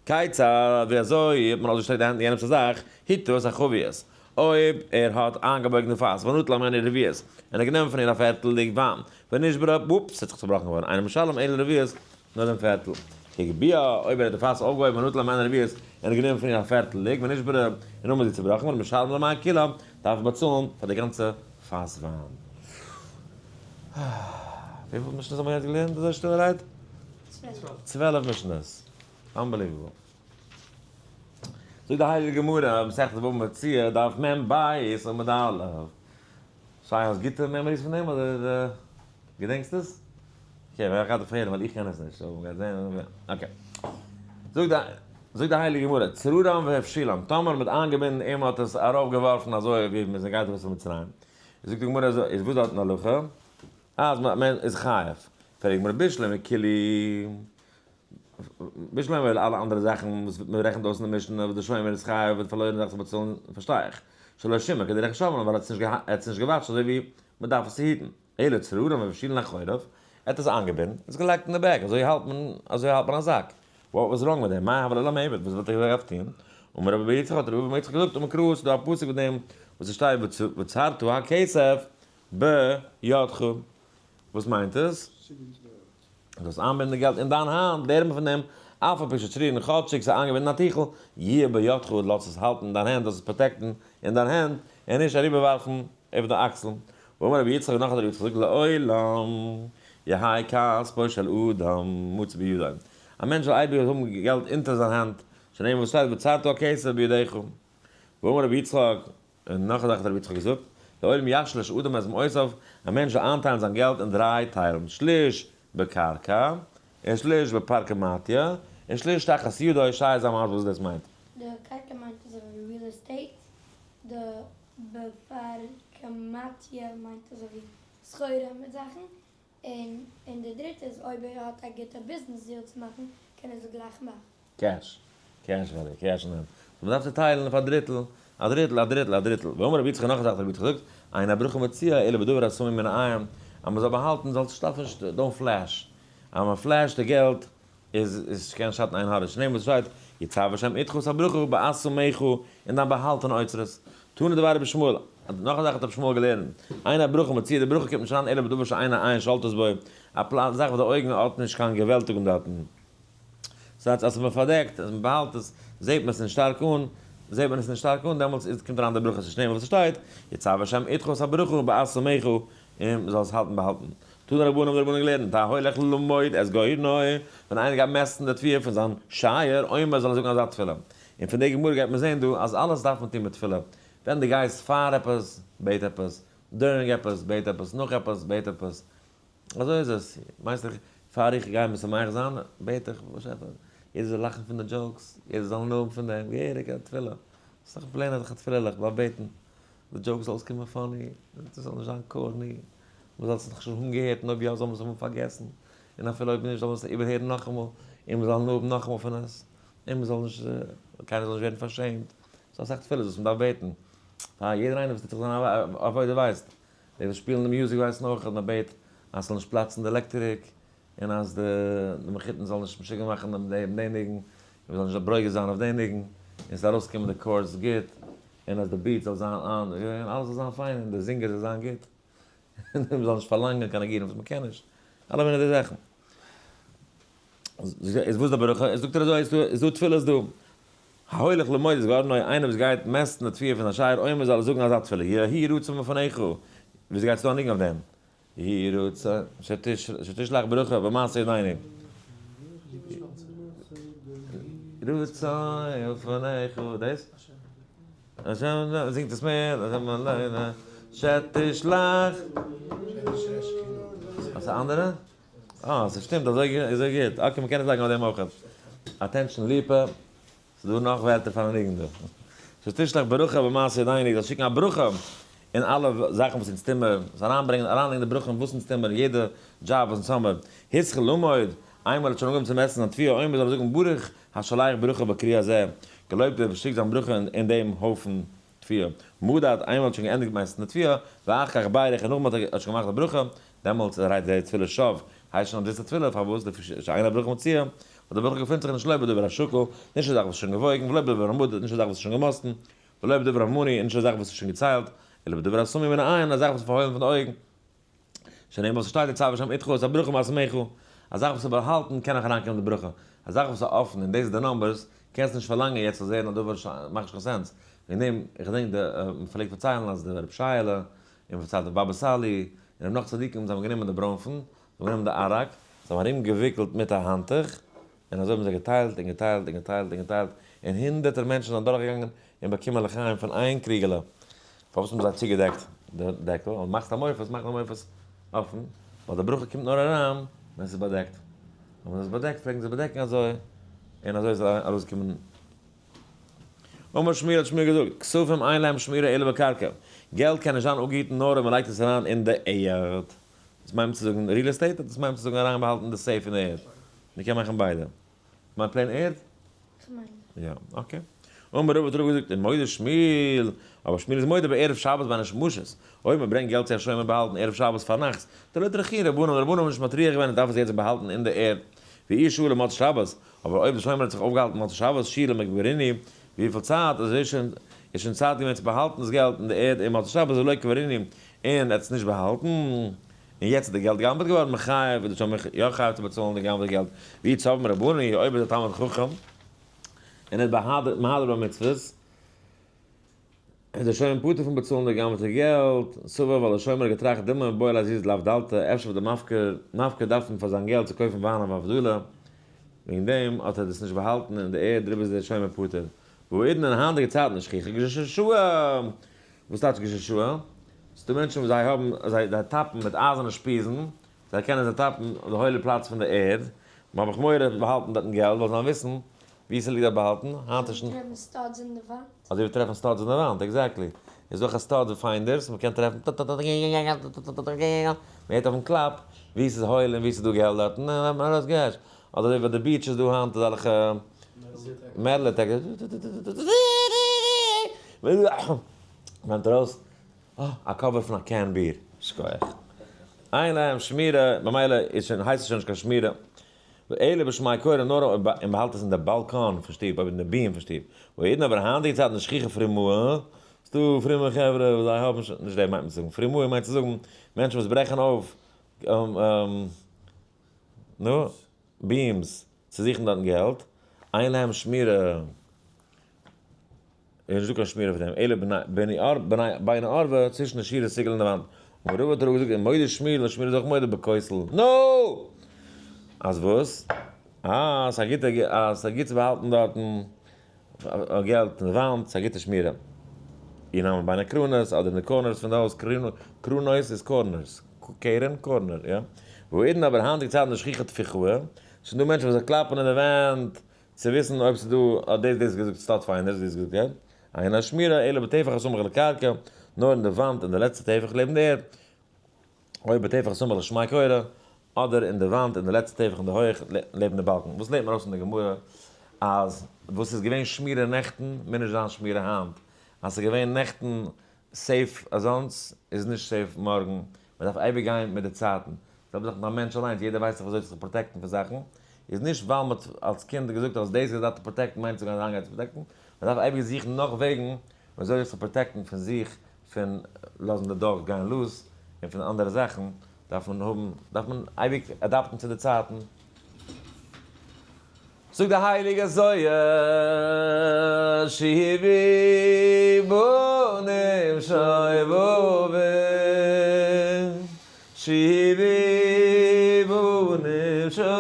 כיצד, ווי אזוי האט מען אויסגעשטרעקט די האנט אין יענעמס א זאך, הטה את החבית, אויב ער האט איינגעבויגן די פאס, ונטל הימנה רביעית, און ער האט גענומען פון איר א פערטל לוג וויין, ונשברה, וואופס, ס'האט זיך צובראכן געווארן, אינו משלם אלא רביעית, נאר דעם פערטל. הגביה, אויב ער האט די פאס אויפגעהויבן ונטל הימנה רביעית, און ער האט גענומען פון איר א פערטל לוג, ונשברה, און נאכדעם איז זי צובראכן געווארן, משלם למעה כולה, דארף ער באצאלן פאר די גאנצע פאס וויין. וויפיל משניות האבן מיר יעצט געלערנט אזוי שטילערהייט? 12 משניות. unbelievable. זאגט די הייליגע גמרא, מסכת בבא מציעא, דף מ ב עמוד א'. סיי האסט גוטע memories פון דעם אדער געדענקסט עס? okay, וועל איך גראדע פרעגן ווייל איך קען עס נישט, so מ'גייט זען. okay. זאגט די זאגט די הייליגע גמרא, צררם והפשילם, טאמער מ'האט איינגעבינדן און מ'האט עס ארויפגעווארפן אזוי ווי מ'גייט ארויס פון מצרים. זאגט די גמרא אזוי, איז וואס דארט אין הלכה? אז מען איז חייב. פרעגט די גמרא בשלמא כולהו. בשלמא ווייל אלע אנדערע זאכן וואס מען רעכנט אויס אין די משנה וואס די שומר איז חייב וועט פארלוירן זאך צו באצאלן פארשטיי איך. שלא שימר כדרך שומרן ווייל ער האט עס נישט ער האט עס נישט געוואטשט אזוי ווי מען דארף עס צו היטן. אלא צררם והפשילן לחורף, ער האט עס איינגעבינדן און עס געלייגט אין די bag אזוי האלט מען אזוי האלט מען א זאק. what was wrong מיט דעם? מאי הוה ליה למיעבד וואס וואלט ער געדארפט טון? אמר רבי יצחק האט רבי יצחק געזאגט אמר קרא ס'איז דא א פסוק מיט דעם וואס עס שטייט וצרת הכסף בידך. וואס מיינט עס? דאס איינבינדן די געלט אין דיין האנט, לערנט מען פון דעם, אף על פי שצרורין כאטשיג ס'איז איינגעבינדן א טיכל, יהיה בידך, לאז עס האלטן אין דיין הענט, זאלסט עס protect ן אין דיין הענט, און נישט אריבערווארפן איבער די אקסלן. ואמר רבי יצחק, נאך האט רבי יצחק געזאגט, לעולם יהא כספו של אדם מצוי בידו, א מענטש זאל אייביג האבן געלט אונטער זיין האנט, שנאמר וואס שטייט וצרת הכסף בידך. ואמר רבי יצחק, און נאך א זאך האט רבי יצחק געזאגט, לעולם ישליש אדם את מעותיו, א מענטש זאל איינטיילן זיין געלט אין דריי טיילן, שליש בקרקע, און שליש בפרקמטיא, און שליש תחת ידו, שייע זיי מסביר וואס דאס מיינט. די קרקע מיינט אזוי ווי real estate, די בפרקמטיא מיינט אזוי ווי סחורה מיט זאכן, און און די דריטע איז אויב ער האט א גוטע business deal צו מאכן קען ער עס גלייך מאכן. cash. cash value, cash אין האנט. so מ'דארף צוטיילן אויף א דריטל. א דריטל, א דריטל, א דריטל. ואמר רבי יצחק נאך א זאך האט רבי יצחק געזאגט, אין הברכה מצויה אלא בדבר הסמוי מן העין, אז מען זאל באהאלטן זאלסט נישט דארפן נישט, don't flash. אז מען flash ט די געלט איז עס קען שאטן עין הרע, שנאמר וואס שטייט, יצוה השם אתך את הברכה בעשמך, אין דיין באהאלטענע אוצרות. תנא דבי רבי ישמעאל, נאך א זאך האט רבי ישמעאל געלערנט, אין הברכה מצויה, די ברכה קומט נישט אריין אלא בדבר שאין העין שולטת בו, א פלאץ זאך וואס די אויגן האט נישט קיין געוועלטיגונג דארטן. ס'הייסט אז מען פארדעקט, אז מען באהאלט עס, זעט מען עס נישט שטארק אן, זעט מען עס נישט שטארק אן, דעמאלטס איז קומט אריין די ברכה, ס'איז שנאמר וואס ס'שטייט, יצוה השם אתך את הברכה בעשמך, און מען זאל עס האלטן באהאלטן. תנו רבנן האבן די רבנן געלערנט, ההולך למוד את גורנו, ווען איינער גייט מעסטן די תבואה פון זיין שייער, אומר זאל ער זאגן אזא תפילה. און פון די גמרא גייט מען זען דא אז אלעס דארף מען טון מיט תפילה. ווען דו גייסט פאר עפעס, בעט עפעס, during עפעס, בעט עפעס, נאך עפעס, בעט עפעס. אזוי איז עס. מיינסט איך פאר איך גיי משמח זיין, בעט איך, באשעפער, יעדער זאל לאכן פון די jokes, יעדער זאל הנאה האבן פון דעם, געהעריג א תפילה. ס'איז דאך plain אזעלכע תפילה'לעך, בלייב בעטן, די jokes זאל אויסקומען funny, דאס זאל נישט זיין corny, מען זאל עס נאך נישט האבן געהערט, און אויב יא זאל מען עס האבן פארגעסן, און אפילו אויב נישט זאל מען עס איבערהערן נאכאמאל, און מען זאל הנאה האבן נאכאמאל פון עס, און מען זאל נישט, קיינער זאל נישט ווערן פארשעמט. ס'איז אסאך תפילות וואס מען דארף בעטן, פאר יעדער איינער וואס טוט זיך זיין עבודה ווייסט, די וואס שפילן די music ווייסן אויך אז מען בעט אז ס'זאל נישט פלאצן די עלעקטעריק, און אז די מחותן זאלן נישט משוגע מאכן דעם דעם ניגון, און מ'זאל נישט ברוגז זיין אויף די ניגון, און ס'זאל ארויסקומען די chords גוט, און אז די beat זאל זיין אן, און אלעס זאל זיין פיין, און די זינגער זאל זיין גוט, און מ'זאל נישט פארלאנגען קיין ניגונים וואס מ'קען נישט, אלע מיני די זאכן. איז וואס די ברכה? זאגט ער אזוי, איז דא תפילות דא. ההולך למוד את גרנו, איינער וואס גייט מעסטן די תבואה פון א שייער אומר זאל ער זאגן אזא תפילה, יהי רצון מלפניך, וויאזוי גייט עס דא א ניגון אויף דעם? יהי רצון שתשלח ברכה במעשה ידינו. רצון מלפניך, דאס? זינגט עס מער, שתשלח. וואס א אנדערע? אה, ס'שטימט, אזוי אזוי גוט. okay, מ'קען עס לייגן אויף דעם אויך. attention ליפא, ס'דא נאך ווערטער פארן ניגון דא. שתשלח ברכה במעשה ידינו, זאלסט שיקן א ברכה אין אלע זאכן וואס אונז טוהן מיר, זאלסט אריינברענגען, אריינלייגן די ברכה אין וואס אונז טוהן מיר, אין יעדע דזשאב וואס אונז האמיר. התחיל למוד, איינמאל ער האט שוין אנגעהויבן צו מעסטן זיין תבואה, אומר זאל ער זאגן ברוך השולח ברכה בכרי הזה, געלויבט דער וואס שיקט זיין ברכה אין דעם הויפן תבואה. מדד, איינמאל האט שוין געענדיגט מעסטן די תבואה, ואחר כך בירך און נאכדעם האט ער שוין געמאכט די ברכה, דעמאלטס איז הרי די תפילה שוא, הייסט שוין אז דאס איז א תפילה, פארוואס? לפי שאין הברכה מצויה, ווייל די ברכה געפינט זיך נישט לא בדבר השקול, נישט א זאך וואס איז שוין געוואויגן, ולא בדבר המדוד, נישט א זאך וואס איז שוין געמאסטן, ולא בדבר המנוי, און נישט א זאך וואס איז שוין געציילט, אלא בדבר הסמוי מן העין, א זאך וואס איז פארהוילן פון די אויגן. שנאמר וואס שטייט יצוה השם אתך את הברכה בעשמך, א זאך וואס איז באהאלטן קען נאך אריינקומען די ברכה, א זאך וואס איז אפן און דאס איז די numbers, קענסט נישט פארלאנגען יעצט זאל זעהן א דבר מאכט נישט קיין sense, וועגן דעם, איך געדענק די מען פלעגט פארציילן אז די רב שייעלע, און מען פארציילט די באבא סאלי, און רב נאך צדיקים, זיי האבן גענומען די ברוינפן, זיי האבן גענומען די אראק, זיי האבן ארום געוויקלט מיט א האנטוך, און אזוי האבן זיי געטיילט און געטיילט און געטיילט און געטיילט, און הונדערטער מענטשן זענען דורכגעגאנגען און באקומען לחיים פון איין קריגעלע. פארוואס האבן זיי צוגעדעקט די דעקל? אויב מאכסט א מופת, מאך די מופת אפן, ווייל די ברכה קומט נאר אריין ווען עס איז באדעקט. און ווען עס איז באדעקט פלעגן זיי באדעקן אזוי, און אזוי איז ארויסגעקומען. אמר שמואל האט שמואל געזאגט, כספים אין להם שמירה אלא בקרקע, געלט קען נישט זיין אפגעהיטן נאר אויב מען לייגט עס אריין אין די ערד. דאס מיינט צו זאגן real estate אדער דאס מיינט צו זאגן אריינבאהאלטן די safe אין די ערד? מען קען מאכן ביידע. מיין plain ערד? כ'מיין. יא, okay. אמר רבא האט רבא געזאגט, ומודה שמואל, אבער שמואל איז מודה בערב שבת בין השמשות, אויב מען ברענגט געלט צו א שומר באהאלטן ערב שבת פארנאכטס, דלא טרחוהו רבנן, די רבנן האבן נישט מטריח געווען און דארף עס יעצט באהאלטן אין די ערד, ואי שהה למוצאי שבת, אבער אויב די שומר האט זיך אויפגעהאלטן מוצאי שבת שיעור למקברינהו, וויפיל צייט איז שוין איז שוין צייט געווען צו באהאלטן דאס געלט אין די ערד און מוצאי שבת ולא קברינהו און ער האט עס נישט באהאלטן, און יעצט איז די געלט גע'גנב'עט געווארן, מחייב איז די שומר יא חייב צו באצאלן די גע'גנב'עטע געלט, ואי צורבא מרבנן, אויב איז א תלמיד חכם און ער איז מהדר במצוות, איז ער שוין פטור פון באצאלן די גע'גנב'עטע געלט, סבר ווייל דער שומר האט געטראכט דילמא מיבעי ליה זוזי להבדלתא, אפשר וועט דער מפקיר מפקיר דארפן פאר זיין געלט צו קויפן וויין אויף הבדלה, וועגן דעם האט ער דאס נישט באהאלטן אין די ערד דעריבער איז דער שומר פטור. והאידנא אין היינטיגע צייטן שכיחא גששוע! וואס טייטש גששוע? ס'דא מענטשן וואס זיי האבן זיי זיי טאפן מיט אייזערנע שפיזן, זיי קענען זיי טאפן די הוילע פלאץ פון די ערד, מ'האב איך מורא באהאלטן דארטן געלט ווייל זיי וויסן ווי ס'ליגט דארט באהאלטן, היינט איז שוין. אזוי ווי טרעפן studs אין די וואנט. אזוי ווי טרעפן studs אין די וואנט, exactly. איז דא אויך א stud finders, מ'קען טרעפן מ'הערט אויפן קלאפ ווי ס'איז הויל און ווי ס'איז דא געלט דארטן, און מ'האט ארויס געש. אדער אזוי ווי ביי די beach איז דא היינט אזעלכע metal detectors. נעמט ארויס א cover פון א can ביר. שכוח. אין להם שמירה, ממילא איז שוין, הייסט עס שוין נישט קיין שמירה. אלא בשמי קורה, נאר אויב מען באהאלט עס אין די באלקאן פון שטוב, אויב אין די beam פון שטוב. והאידנא אבער היינטיגע צייטן איז שכיחא פרימאה, ס'דא פרומע חברה וואס זיי האבן שוין, נישט דער מיינט מען צו זאגן, פרימאה מיינט צו זאגן מענטשן וואס ברעכן אויף, נו, beams, צו זוכן דארטן געלט, אין להם שמירה, איז נישטא קיין שמירה אויף דעם, אלא בין הערבה, צווישן די שורות ציגל אין די וואנט. און רבא האט אראפגעזאגט, און מודה שמואל, און שמואל איז אויך מודה בכותל. נו! אז וואס? אה, ס'איז א גוטע, אה, ס'איז גוט צו באהאלטן דארטן געלט אין די וואנט, ס'איז א גוטע שמירה. און אז בין הקרנות, אדער אין די corners פון די הויז, קרנות איז corners, קרן, corner, יא. והאידנא אבער היינטיגע צייטן איז שכיחא טפיחא, ס'איז דא מענטשן וואס זיי קלאפן אין די ווענט, צו וויסן אויב ס'איז דא, האט דאס דאס געזאגט stud finders, דאס געזאגט יענץ, אינה שמירה אלא בטפח הסמוך לקרקע, נאר אין די וואנט אין די לעצטע טפח לעבן די ערד, או בטפח הסמוך לשמי קורה, אדער אין די וואנט אין די לעצטע טפח אין די הויך לעבן די באלקן. וואס לערנט מען ארויס פון די גמרא? אז וואס איז געווען שמירה נעכטן מוז נישט זיין שמירה היינט. אז ס'איז געווען נעכטן safe אזאנס איז נישט safe מארגן, מען דארף אייביג גיין מיט די צייטן, זעלבע זאך מיט א מענטש אליינס, יעדער ווייסט זיך וויאזוי זיך צו protect ן פון זאכן, איז נישט ווייל מען האט אלס קינד געזאגט אז דאס איז דא צו protect ן מיינט צו גיין אריינגיין צו protect ן, מען דארף אייביג זוכן נאך וועגן וויאזוי זיך צו protect ן פון זיך, פון לאזן די dog גיין loose, און פון אנדערע זאכן, דארף מען האבן, דארף מען אייביג adapt ן צו די צייטן. זאגט די הייליגע זוהר, שובו בנים שובבים, שובו בנים שובבים,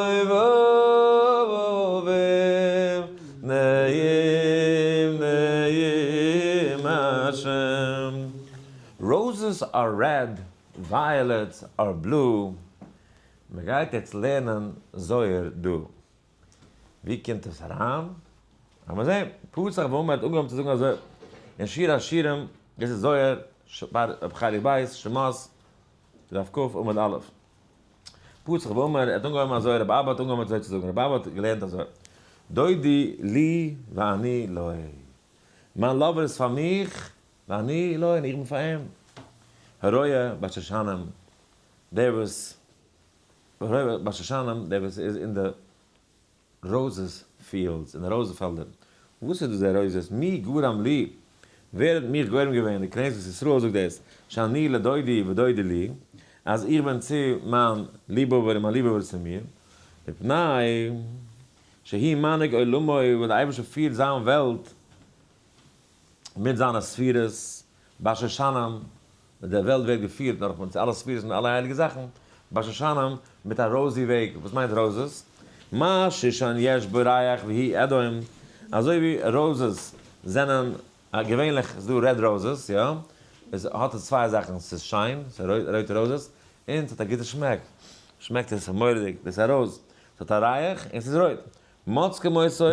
נעם נעם השם. Roses are red, violets are blue, מען גייט יעצט לערנען זוהר דא. ווי קומט עס אריין? לאמיר זען. פתח ואמר האט אנגעהויבן צו זאגן אזוי אין שיר השירים, דאס איז זוהר, חלק ב', שמות, דף כ, עמוד א'. פתח ואמר, ער האט אנגעהויבן אזוי, רבי אבא האט אנגעהויבן אזוי צו זאגן, רבי אבא האט געלערנט אזוי, דודי לי ואני לו. מיין lover איז פאר מיך, ואני לו, און איך בין פאר אים. הרואה בשושנים, דער וואס בשושנים, דער וואס איז אין די roses fields, אין די רויזן פעלדער. וואס איז דאס די roses? מי גרם לי? ווער האט מיך גורם געווען? די כנסת ישראל זאגט דאס, שאני לדודי ודודי לי, אז איך בין צו מיין ליבהאבער און מיין ליבהאבער צו מיר, מפני שהוא מנהיג עולמו, ווייל דער אייבערשטער פירט זיין וועלט מיט זיינע ספירות, בשושנים, די וועלט ווערט געפירט דורך מיט אלע ספירות מיט אלע הייליגע זאכן, בשושנים, מיט א rosy וועג, וואס מיינט roses? מה שושן יש בו ריח והוא אדום, אזוי ווי roses זענען געווענליך איז דא red roses, יא? עס האט עס צוויי זאכן, ס'איז שיין, ס'איז רויטע roses, און ס'האט א גוטע שמעק, שמעקט עס מורא'דיג, דאס איז א rose, ס'האט א ריח און ס'איז רויט. מוצקין אותו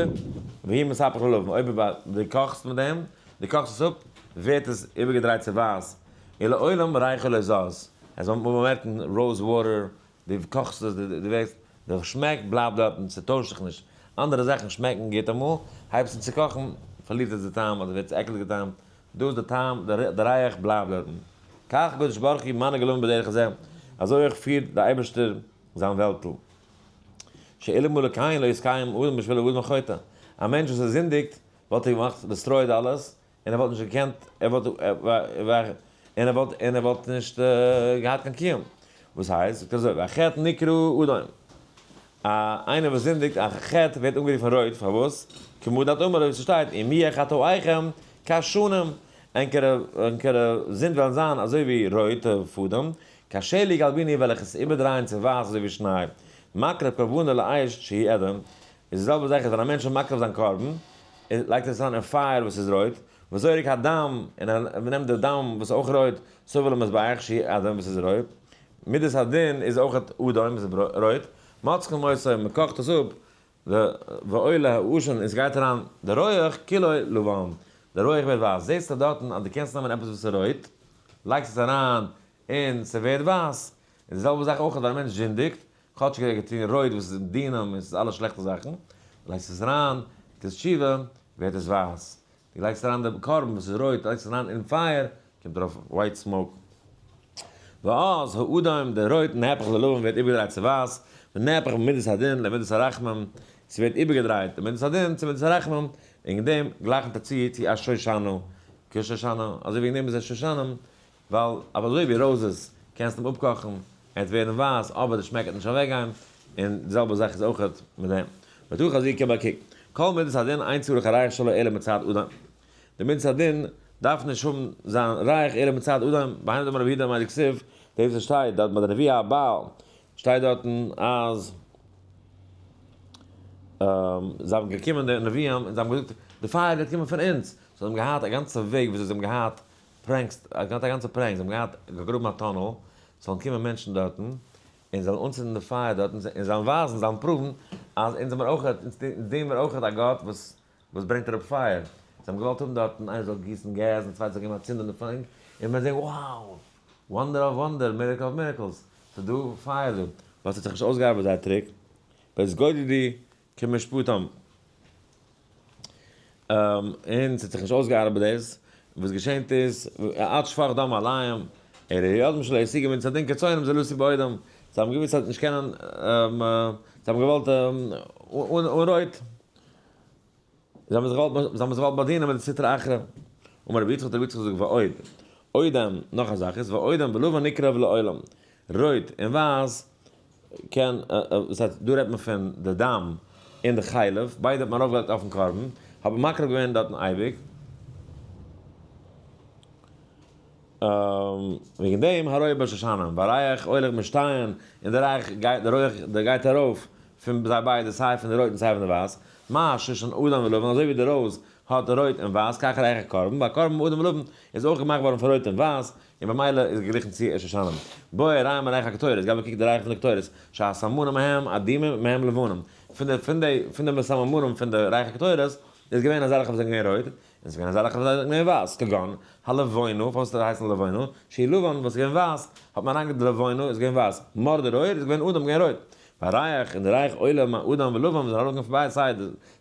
והוא מתהפך ללבן, אויב דו קאכסט מיט דעם, דו קאכסט עס אפ, ווערט עס איבערגעדרייט צו ווייס, ולעולם ריחו לא זז, עס זאל מען באמערקן rose water, דו קאכסט עס, דו ווערסט, די שמעק בלייבט דארט און ס'טוישט זיך נישט, אנדערע זאכן שמעקן גוט אמאל, הייבסט אן צו קאכן, פארלירט עס די טעם אדער ווערט עס עקלדיגע טעם, דא איז די טעם, די ריח בלייבט דארטן. כך הקדוש ברוך הוא מנהיג עולמו בדרך הזה, אזוי אויך פירט די אייבערשטער זיין וועלטל. שאלמלא כן לא יתקיים אדם בשביל האדם חוטא. א מענטש וואס ער זינדיגט וואלט ער געמאכט destroyed אלעס, און ער וואלט נישט געקענט, ער וואלט, און ער וואלט, און ער וואלט נישט געהאט קיין קיום. וואס הייסט? זאגט ער אזוי, והחטא נקרא אדום. א איינער וואס זינדיגט א חטא ווערט אנגערופן רויט, פארוואס? כמו דאת אמר ווי ס'שטייט, אם יהיה חטאיכם כשנים, ענקערע ענקערע זינד וועלן זיין אזוי ווי רויטע פאדעם, כשלג ילבינו וועל איך עס איבערדרייען צו ווייס אזוי ווי שניי. מקריב קרבנו לאש שהיא אדום, איז די זעלבע זאך איז ווען א מענטש איז מקריב זיין קרבן, לייגט ער עס אריין אין פייער וואס איז רויט, וזורק הדם, און ער נעמט די דם וואס איז אויך רויט, סובב למזבח שהיא אדום וואס איז רויט, מידת הדין איז אויך אדום וואס איז רויט, מוצקין אותו, מען קאכט עס אפ, ועולה העשן און ס'גייט אריין די רויעך, כולו לבן, די רויעך ווערט ווייס, זעסטו דארטן אז דו קענסט נעמען עפעס וואס איז רויט, לייגסט עס אריין און ס'ווערט ווייס, און די זעלבע זאך אויך ווען א מענטש זינדיגט, כאטשיג ער האט געטון רויט וואס איז דינים און ס'איז אלע שלעכטע זאכן, לייגסט עס אריין, טוסט תשובה, ווערט עס ווייס. דו לייגסט אריין די קרבן וואס איז רויט, לייגסט עס אריין אין פייער, קומט ארויף white smoke. ואז האדום, די רויט, נהפך ללבן ווערט איבערגעדרייט צו ווייס, ונהפך ממידת הדין למידת הרחמים, ס'ווערט איבערגעדרייט די מידת הדין צו מידת הרחמים, וועגן דעם גלייכנט ער צו צו א שושנה, כשושנה, אזוי וועגן דעם איז ער שושנים, ווייל אבער אזוי ווי roses קענסט אים אפקאכן, ער וועט ווערן ווייס, אבער די שמעק וועט נישט אוועקגיין, און די זעלבע זאך איז אויכעט מיט דעם. ותו חזי קב א קוק, כל מידת הדין אין צריך הריח שלו אלא מצד אדם. די מידת הדין דארף נישט האבן זיין ריח אלא מצד אדם, והיינו דאמר רבי יהודה מאי דכתיב, דאס וואס שטייט דארט ביי די נביאי הבעל, שטייט דארטן אז זיי האבן געקומען די נביאים און זיי האבן געזאגט די פייער גייט קומען פון אונז, זיי האבן געהאט א גאנצע וועג וויאזוי זיי האבן געהאט pranks, געהאט א גאנצע prank, זיי האבן געהאט געגראבן א tunnel, ס'זאלן קומען מענטשן דארטן, און זאלן אנצינדן די פייער דארטן, און זאלן ווייזן, זאלן prove ן, אז אונז זעמיר אויך, אונז דינען מיר אויך א גאט וואס וואס ברענגט אראפ פייער. זיי האבן געוואלט האבן דארטן, איינער זאל גיסן געז, און צווייטער זאל געבן א צינד אין די פאנק, און מען וועט זען, wow! Wonder of wonder, miracle of miracles, ס'איז דא פייער דא. but ס'האט זיך נישט אויסגעארבעט זייער trick, והתגודדו כמשפטם. און ס'האט זיך נישט אויסגעארבעט דאס, וואס געשענט איז, עד שפך דם עליהם, ער איז ידם שלא ישיגו מן צדין כצאן זלוסי באודם, זיי האבן געוואוסט אז נישט קענען, זיי האבן געוואלט אן רויט, זיי האבן זיך געוואלט, זיי האבן זיך געוואלט באדינען מיט די סטרא אחרא. אמר רבי יצחק האט רבי יצחק געזאגט ועוד, אודם, נאך א זאך איז, ואודם ולבן נקרב לעולם, רויט און ווייס קען, דאס הייסט דא רעדט מען פון די דם און די חלב, ביידע האט מען ארויפגעלייגט אויפן קרבן, האט מען מקריב געווען דארטן אייביג, וועגן דעם הרואה בשושנים, והריח הולך משתיהן, און די ריח גייט, די רויך גייט ארויף פון זיי ביידע, סיי פון די רויט און סיי פון די ווייס, מה שושן אדום ולבן, אזוי ווי די rose האט רויט און ווייס, כך ריח הקרבן, ביי קרבן אדום ולבן איז אויך געמאכט געווארן פון רויט און ווייס, און במילא איז געגליכן צו שושנים. בוא וראה מריח הקטורת, גיי באקוק די ריח פון די קטורת, שהסממנים מהם אדומים ומהם לבנים, פון די פון די פון די סממנים פון די ריח הקטורת איז געווען אזעלכע וואס זענען געווען רויט, און ס'איז געווען אזעלכע וואס זענען געווען ווייס, כגון הלבונה, פארוואס האט ער געהייסן לבונה? שהיא לבן, וואס איז געווען ווייס, האט מען אריינגעלייגט די לבונה, איז געווען ווייס, מר די רויט איז געווען אדום, געווען רויט. והריח, און די ריח עולה מאדום ולבן, וואס איז ארויפגעקומען פון ביידע סיי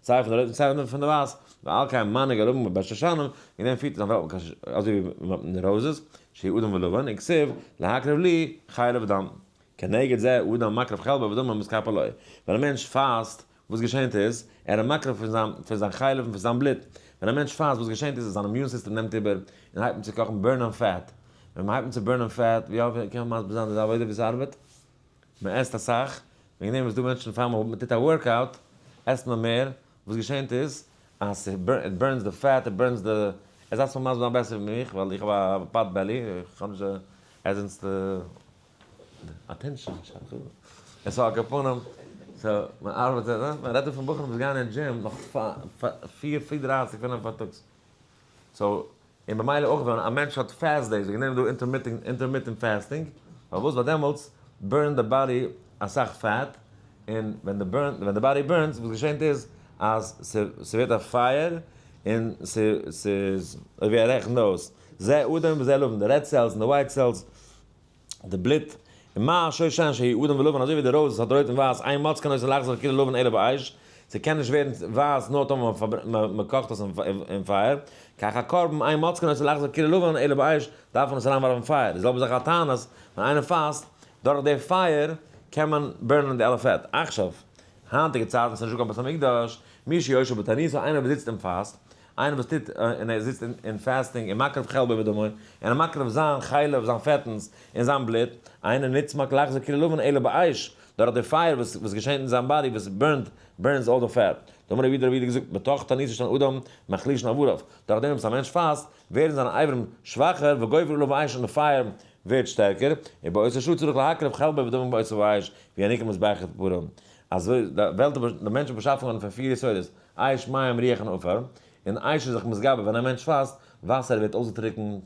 סיי פון די רויט און סיי פון די ווייס, ועל כן מנהיג הלבן בשושנים, אין דעם פירט ער זיין וועלט אזוי ווי מיט די roses, שהיא אדום ולבן, וכתיב, להקריב לי חלב ודם. כנגד זה אדם מקריב חלבו ודמו מתכפר לו. ווען א מענטש פאסט, וואס געשענט איז, ער איז מקריב פון זיין פון זיין חלב און פון זיין בלוט. ווען א מענטש פאסט, וואס געשענט איז אז זיין immune system נעמט איבער און הייבט אן צו קאכן burn ען fat. ווען מ'הייבט אן צו burn ען fat, ווי קען מען מסביר זיין די עבודה ווי ס'ארבעט? מען עסט אסאך, וועגן דעם איז דא מענטשן פאר מען טוט א workout עסט מען מער, וואס געשענט איז אז ס'it burns די fat, it burns די, ער זאל עס מסביר זיין בעסער ווי מיך ווייל איך האב א pot belly, איך האב נישט די עסענס די attention, עס איז על כל פנים, so מען ארבעט, מען רעדט דא פון בחורים וואס גייען אין דזשים נאך פיר, פיר דרייסיג, פינף פארטאגס, so און במילא אויך ווען א מענטש האט fast days, וועגן דעם איז דא intermittent fasting, פארוואס? ווייל דעמאלטס burn ט די body אסאך fat, און ווען די burn ווען די body burns וואס געשענט איז אז ס'ווערט א פייער און ס'איז אזוי ווי ער רעכנט אויס זה אדום וזה לבן, די red cells און די white cells, די בלוט, און מה שושן שהיא אדום ולבן, אזוי ווי די rose האט רויט און ווייס, אין מוצקין אותה לחזור כולה לבן אלא באש, ס'קען נישט ווערן ווייס נאר טאמער מען קאכט עס אין פייער, כך הקרבן, אין מוצקין אותה לחזור כולה לבן אלא באש, דארף מען עס אריינווארפן אין פייער, די זעלבע זאך א תענית, ווען איינער פאסט, דורך די פייער קען מען burn ען די אלע fat. עכשיו, היינטיגע צייטן ס'נישט דא קיין בית המקדש, מי שיושב בתעניתו, איינער וואס זיצט און פאסט, איינער וואס טוט און ער זיצט אין fasting און מקריב חלבו ודמו, און ער מקריב זיין חלב, זיין פעטנס, און זיין בלוט, אינו נצמק לחזור כולו לבן אלא באש, דורך די פייער וואס וואס געשענט אין זיין body וואס burnt, burns all the fat. דאמר רבי יהודה רבי יהודה געזאגט, בתוך תעניתו של אדם מחלישין אבריו, דורך דעם וואס א מענטש פאסט, ווערן זיינע אברים שוואכער, וגובר עליו האש און די פייער ווערט שטערקער, ובאותה שעה צריך להקריב חלבו ודמו באותה האש, והיא הנקרא מזבח כפרה. אזוי די וועלט איז די מענטש איז באשאפן געווארן פון פיר יסודות, אש, מים, רוח און עפר, און אש איז זיך מתגבר ווען א מענטש פאסט, וואסער ווערט אויסגעטריקנט,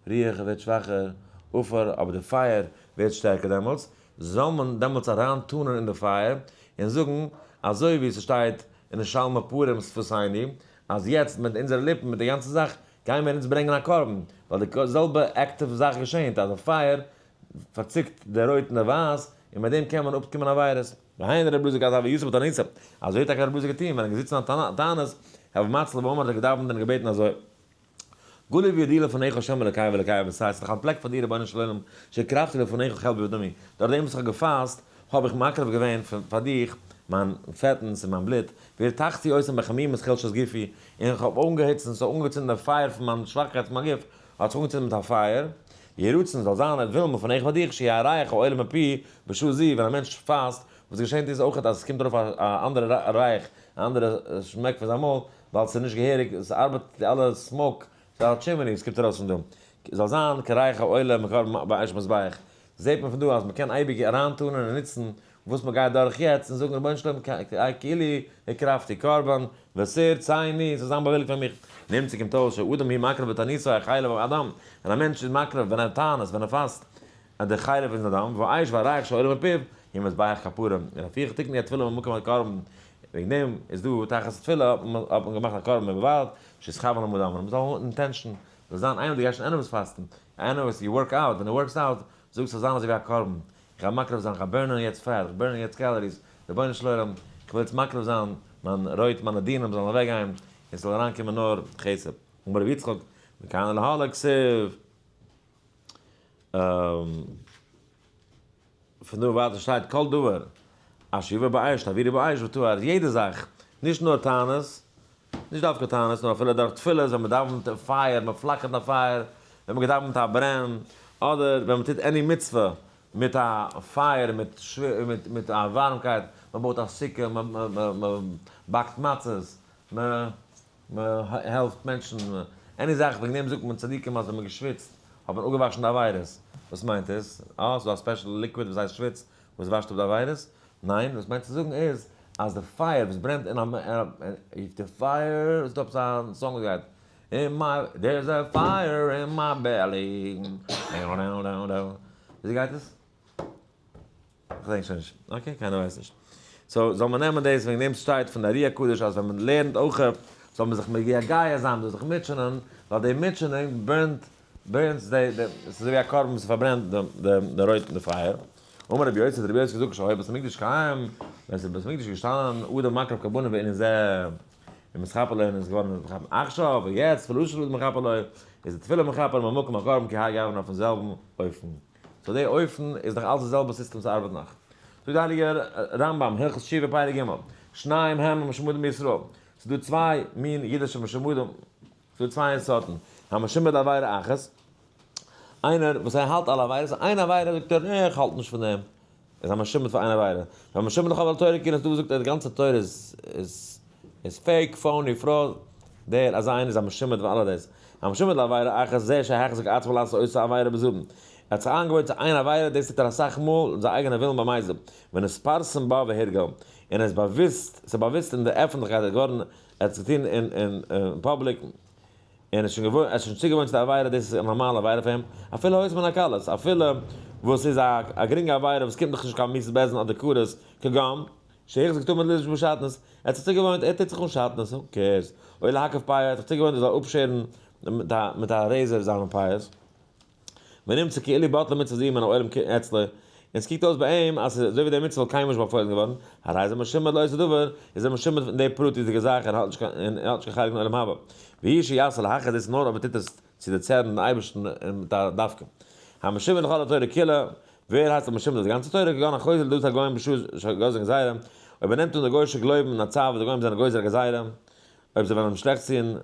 רוח ווערט שוואכער, עפר, אבער די פייער ווערט שטערקער דעמאלטס, זאל מען דעמאלטס אריין טאנען אין די פייער און זאגן, אזוי ווי ס'שטייט אין ונשלמה פרים שפתינו, אז יעצט מיט אונזערע ליפן מיט די גאנצע זאך גייען מיר אונז ברענגען א קרבן, ווייל די זעלבע active זאך געשענט אז די פייער פארציקט די רויט און די ווייס, און מיט דעם קען מען אפקומען עבירות. והיינו רבי אלעזר כד הוה יתיב בתעניתא, אזוי האט טאקע רבי אלעזר געטון ווען ער איז געזיצן אין א תענית, הוה מצלי ואמר האט ער געדאווענט און געבעטן אזוי, גלוי וידוע לפניך השם אלקי ואלקי אבותי, ס'איז דאך אנטפלעקט פאר דיר רבונו של עולם, שהקרבתי לפניך חלבי ודמי, דורך דעם וואס איך האב געפאסט, האב איך מקריב געווען פאר דיך מיין פעטנס און מיין בלוט, והרתחתי אותם בחמימות חלשת גופי, און איך האב אנגעהיצט און ס'האט אנגעצינדן די פייער פון מיין שוואכקייט פון מיין גוף, האט זיך אנגעצינדן מיט א פייער, יהי רצון זאל זיין ווילן מלפניך פאר דיך, שיהא ריח העולה מפי בשעה זו, ווען א מענטש פאסט, וואס געשענט איז אויכעט אז עס קומט ארויף א אנדערע ריח, א אנדערע שמעק פון זיין מויל, ווייל ס'איז נישט געהעריג, ס'ארבעט די אלע smoke, ס'איז א chimney וואס קומט ארויס פון דא, זאל זיין כריח העולה מקרבן באש מזבח, זעט מען פון דא אז מ'קען אייביג אריינטאנען און נוצן וואס מ'גייט דורך יעצט און זאגן רבונו של עולם כאילו הקרבתי קרבן ותרצני, ס'זאל זיין באוויליגט פאר מיך. נמצא קומט אויס שאדם הוא מקריב בתעניתו החלב והדם, ווען א מענטש איז מקריב ווען ער תענית ווען ער פאסט די חלב און די דם, והאש והריח שעולה מפיו, הוא מזבח כפרה, און לפיכך תקנו התפילה במקום הקרבן, וועגן דעם איז דא תחת התפילה האט מען געמאכט א קרבן בלבד, שיתכוון למדם, און מ'זאל האבן intention, זאל זיין איינער דו גייסט שוין anyways פאסטן, anyways you work out, ווען דו work סט out, זאג ס'זאל זיין אזוי ווי א קרבן, איך גיי מקריב זיין, איך גיי burn ען יעצט fat, איך burn יעצט calories, רבונו של עולם, איך וויל יעצט מקריב זיין מיין רויט, מיינע דינים זאלן אוועק גיין, און ס'זאל אריין קומען נאר חסד. אמר רבי יצחק, מכאן ולהלאה כתיב. פון דא ווייטער שטייט כל דבר אשר יבא באש תעבירו באש וטהר, יעדע זאך, נישט נאר תענית, נישט דווקא תענית, נאר אפילו דורך תפילות ווען מען דאווענט אין פייער, מען פלאקערט א פייער, ווען מען געדאווענט א ברען, אדער ווען מען טוט any מצוה מיט א פייער, מיט מיט א ווארעמקייט, מען בויט א סוכה, מען באקט מצות, מען העלפט מענטשן, any זאך, וועגן דעם זאגט מען צדיקים אז ווען מען געשוויצט האט מען אפגעוואשן די עבירות, וואס מיינט עס? אה, ס'איז דא א special liquid וואס הייסט שוויץ וואס וואשט אפ די עבירות? ניין, וואס מיינט צו זאגן איז אז די פייער וואס ברענט אין א, if the fire, איז דא עפעס א song וואס גייט, in my, there's a fire in my belly, וויאזוי גייט עס? כ'דענק שוין נישט. okay, קיינער ווייסט נישט. so, זאל מען נעמען דאס, וועגן דעם שטייט פון די ארי הקדוש אז ווען מען לערנט אויך זאל מען זיך מייגע זיין, מ'זאל זיך מוטשענען, ווייל די מוטשענונג burn ט, burns די, די, ס'איז אזויווי א קרבן וואס פארברענט די, די, די רויט אין די פייער. אמר רבי יוסי, האט רבי יוסי געזאגט, כשהיה בית המקדש קיים, ווען ס'איז בית המקדש געשטאנען, אדם מקריב קרבנות בענין זה, ומתכפר לו, און איז געווארן מכפר. עכשיו, יעצט, תפלתו של אדם מכפר לו, איז די תפילה מכפר ממקום הקרבן כי האי גוונא אויפן זעלבן אופן. so די אופן איז נאך אלץ די זעלבע סיסטעם ס'ארבעט נאך. זאגט די הייליגער רמב ם, הלכות תשובה פרק ג', שניים הם המשומדים בישראל, ס'איז דא צוויי מין אידישע משומדים, ס'איז דא צוויי סארטן, המשומד לעבירה אחת, איינער וואס ער האלט אלע עבירות, איין עבירה זאגט ער נע איך האלט נישט פון דעם, איז א משומד פאר איין עבירה, והמשומד לכל התורה כולה, ס'איז דא וואס זאגט אז די גאנצע תורה איז איז איז fake, phony, fraud, דער אזא איינער איז א משומד פאר אלע דאס. א משומד לעבירה אחת זה שהחזיק עצמו לעשות אותה עבירה בזדון. ער האט זיך איינגעוואוינט צו איין עבירה, דאס טוט ער אסאך מאל אין זיין אייגענע ווילן במזיד, ונתפרסם בה והורגל, און ער איז באוואוסט, ס'איז באוואוסט אין די עפנטליכקייט, ער איז געווארן, ער האט עס געטון אין אין public, און ער איז שוין געוואוינט, ער איז שוין צוגעוואוינט צו די עבירה, דאס איז א נארמאלע עבירה פאר אים, אפילו היתה מן הקלות, אפילו וואס איז א א גרינגע עבירה וואס קומט נאך נישט קיין מיתת בית דין אדער כרת, כגון, שהחזיק תמיד ללבוש בשעטנז, ער האט זיך צוגעוואוינט, ער טוט זיך אן שעטנז, who cares, או להקיף פאה, ער האט זיך צוגעוואוינט ער זאל אפשערן מיט א razor זיינע פאות. ונמצא כאילו בטלה מצוה זו מן העולם אצלו, און ס'קוקט אויס ביי אים אז ס'איז אזוי ווי די מצוה וואלט קיינמאל נישט באפוילן געווארן, הרי זה משומד לאותו דבר, איז ער משומד פון די פרטיות'דיגע זאך און האט נישט קיין חלק אין עולם הבא. והוא שיעשה להכעיס דאס איז נאר אויב ער טוט עס צו דערצערנען דעם אייבערשטן און מיט א דווקא. המשומד לכל התורה כולה, ווער הייסט א משומד אויף די גאנצע תורה, כגון החוזר לדעת הגוים בשעה שגוזרין גזירה, אויב ער נעמט אן די גוי'אישע גלויבן אין א צייט וואס די גוים זענען גוזר א גזירה, אויב זיי וועלן אים שלעכטס טון,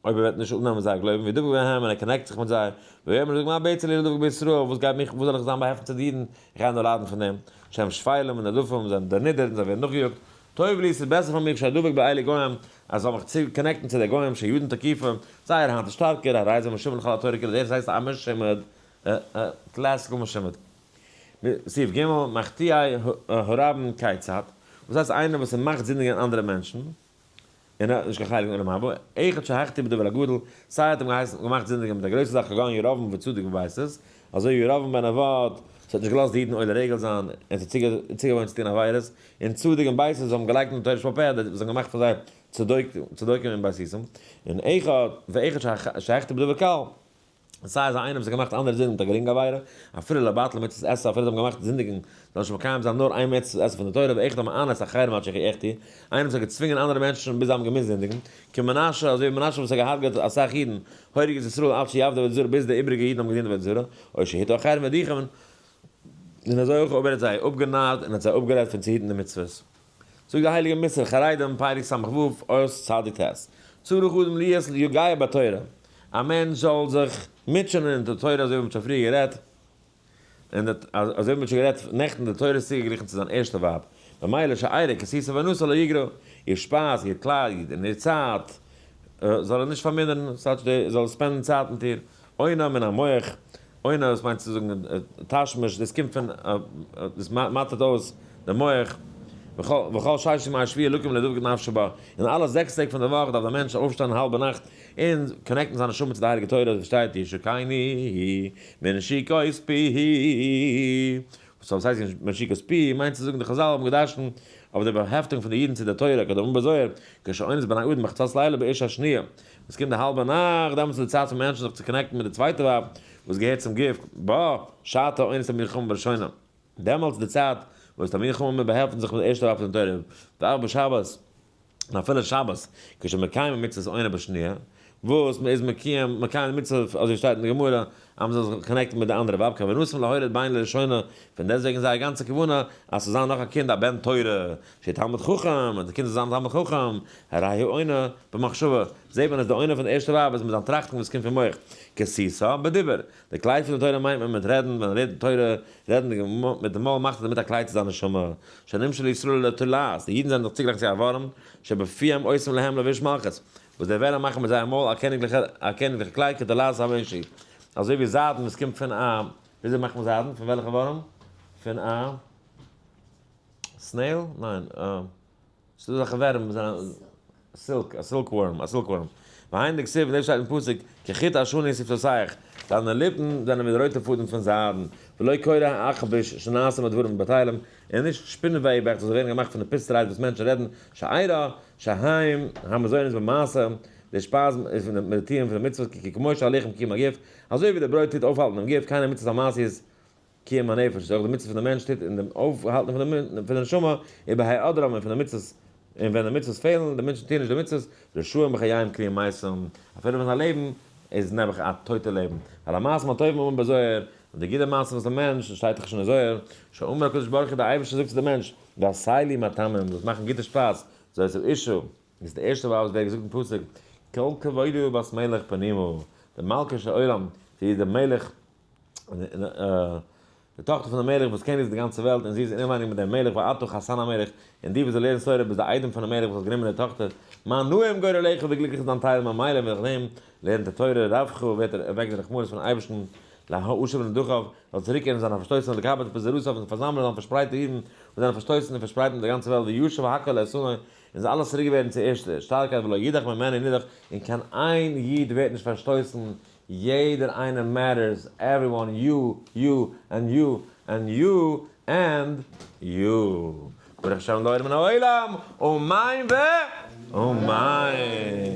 אויב ער וועט נישט אננעמען זייער גלויבן, וידבק בהם און ער connect זיך מיט זיי, ויאמר זאגט מה בצע לי לדבק בישראל, וואס גייט מיך, וואס זאל איך זיין באהעפט צו די אידן, איך גיי נאר ליידן פון דעם, שהם שפלים ונרדפים, זיי זענען דערנידערט און זיי ווערן נאכגעיאגט, טוב לי, ס'איז בעסער פאר מיר שאדבק באלה גוים, אז זאל מיך צו connect ן צו די גוים שידם תקיפה, זייער האנט איז שטארקער, הרי זה משומד לכל התורה כולה, דער הייסט א משומד, classical משומד. סעיף ג', מחטיאי הרבים כיצד, וואס הייסט איינער וואס ער מאכט זינדיגען אנדערע מענטשן, און ער האט נישט קיין חלק אין עולם הבא, אחד שהחטיא בדבר הגדול, סיי האט אים געהייסן געמאכט זינדיגען מיט א גרויסע זאך כגון ירבעם וצדוק בבית איז, אזוי ווי ירבעם בן נבט, וואס האט נישט געלאזט די אידן עולה רגל זיין, און זיי צוגעוואוינט צו טון עבירות, און צדוק און בית איז האבן געלייקנט אין תורה שבעל פה, וואס האבן געמאכט פון זיי צדוקים און בייתוסים, און אחד ואחד שהחטיא בדבר קל. סיי אז איינער וואס האט געמאכט אנדערע זינדן מיט א גרינגע עבירה, אפילו לבטל מצות עשה, אפילו זיי האבן געמאכט זינדיגן, זאל נישט מקיים זיין נאר איין מצות עשה פון די תורה, ואחד המענה את אחרים עד שיחטאו, איינער וואס האט געצווינגען אנדערע מענטשן ביז זיי האבן געמוזט זינדיגן, כמנשה, אזוי ווי מנשה וואס האט געהארגעט אסאך אידן, הורג את ישראל עד שיעבדו עבודה זרה ביז די איבריגע אידן האבן געדינט עבודה זרה, או שהטעה אחרים והדיחם, און אזוי אויך אויב ער האט זיי אפגענארט און האט זיי אפגערעדט פון צו היטן די מצוות. זאגט די הייליגע מוסר חרדים פרק ס"ו אות צ"ט, צריך אדם להיות יגע בתורה, א מענטש זאל זיך מוטשענען אין די תורה אזוי ווי מ'האט שוין פריער גערעדט, און אזוי ווי מ'האט שוין גערעדט נעכטן די תורה איז צוגעגליכן צו זיין ערשטע ווייב, ממילא שארה כסותה ועונתה לא יגרע, איר שפייז, איר קלייד, און איר צייט זאל ער נישט פארמינערן, ס'טייטש ער זאל spend ן צייט מיט איר, עונה מן המוח, עונה דאס מיינט צו זאגן תשמיש, דאס קומט פון דאס מאטערט אויס די מח, וכל ששת ימי השבוע לקום לדבק נפשו בה, אין אלע זעקס טעג פון די וואך דארף דער מענטש אויפשטיין האלבע נאכט און connect ן זיין נשמה צו די הייליגע תורה, ווי שטייט ישקני מנשיקות פיהו, וואס הייסט מנשיקות פיהו? מיינט צו זאגן די חזל האבן געדרשנט אויף די באהעפטונג פון די אידן צו די תורה, כדאמר בזוהר, כשעונת בני אדם בחצות לילה באשה השניה, עס קומט די האלבע נאכט, דעמאלטס איז די צייט פון מענטשן זיך צו connect ן מיט די צווייטע ווייב וואס געהערט צום גוף, בה שעתה עונת תלמידי חכמים בראשונה, דעמאלטס איז די צייט וואס תלמידי חכמים באהעפטן זיך מיט די ערשטע ווייב פון די תורה, ואף בשבת, און אפילו שבת, כשמקיימים מצוות עונה בשניה, וואס מען איז מקיים מקיים די מצוה אזוי ווי שטייט אין די גמרא אז מען זאל זיך connect ן מיט די אנדערע ווייב כוונתם להוליד בן לראשונה, פון דעסטוועגן איז זייער גאנצע כוונה אז ס'זאל זיין נאך א קינד א בן תורה, שיהיה תלמיד חכם, אז די קינד זאל זיין תלמיד חכם, הרי הוא עונה במחשבה, זעט מען אז די עונה פון די ערשטע ווייב איז מיט זיין טראכטן וואס קומט פון מח, כסותה בדיבור, די קלייד פון די תורה מיינט מען מיט רעדן, ווען ער רעדט תורה, רעדנדיג מיט די מויל מאכט ער דערמיט א קלייד צו זיין נשמה, שנמשלו ישראל לתולעת, די אידן זענען דאך צוגלייך צו א ווארעם, שבפיהם עושים להם לבוש מלכות, וואס די ווערעם מאכן מיט זייער מויל א קעניגליכע א קעניגליכע קלייד כתולעת המשי, אזוי ווי זיידן וואס קומט פון א, וויאזוי מאכט מען זיידן? פון וועלכע ווארעם? פון א snail? ניין, ס'איז דא אזעלכע ווערים וואס זענען silk, א silk worm, א silk worm. והיינו דכתיב, און דאס שטייט אין פסוק, כחוט השני שפתותיך, דיינע ליפן זענען ווי די רויטע פאדעם פון זיידן, ולא קורי העכביש שנעשה מדברים בטלים, און נישט שפינוועבעכץ וואס ווערן געמאכט פון די פוסטע רייד וואס מענטשן רעדן, שארה, שהם המזונות במעשה, די שפייז איז פון די טוען פון די מצוות, כי כמו שהלחם קיום הגוף, אזוי ווי די ברויט טוט אויפהאלטן דעם גוף, כן המצוות המעשיות קיום הנפש, איז אויך די מצוה פון די מענטש טוט אין דעם אויפהאלטן פון די נשמה, ובהיעדרם און פון די מצוות, און ווען די מצוות פעלן, די מענטשן טוען נישט די מצוות, רשעים בחייהם קרויים מתים, אפילו ווען זיי לעבן, איז נעבעך א טויטע לעבן. ועל המעשים הטובים אמר בזוהר, און די גוטע מעשים וואס די מענטש, שטייט דאך שוין אין זוהר, שאמר הקדוש ברוך הוא, דער אייבערשטער זאגט צו די מענטש, ועשה לי מטעמים, זאלסט מאכן גוטע שפייז, זאת האשה, איז די ערשטע ווייב וואס ווערט געזאגט אין פסוק, כל כבודה בת מלך פנימה, די מלכה של עולם, זי איז די מלך, די טאכטער פון דעם מלך וואס קעניגט די גאנצע וועלט, און זי איז אינעווייניג מיט דעם מלך ואתה חתן המלך, און דו וואס דו לערנסט תורה ביסט די איידעם פונעם מלך וואס האט גענומען די טאכטער, מה נעים גורלך ווי גליקליך איז דיין טייל ממילא ווען דורך דעם לערנט ער תורה רווחו ווערט ער ערוועקט די רחמנות פונעם אייבערשטן להשיב לנדחיו זאל צוריקקערן זיינע פארשטויסענע לקבץ פזרותיו און פארזאמלען זיינע פארשפרייטע אידן וואס זענען פארשטויסן און פארשפרייט אין דער גאנצער וועלט וישב הכל לאתונו און זאל אלעס צוריק ווערן צו ערשטע שטארקייט ולא ידח ממנו נדח און קיין איין איד ווערט נישט פארשטויסן יעדער איינער matters, everyone, you, you, and you, and you, and you. ברוך השם לעולם מן העולם, אמן ואמן.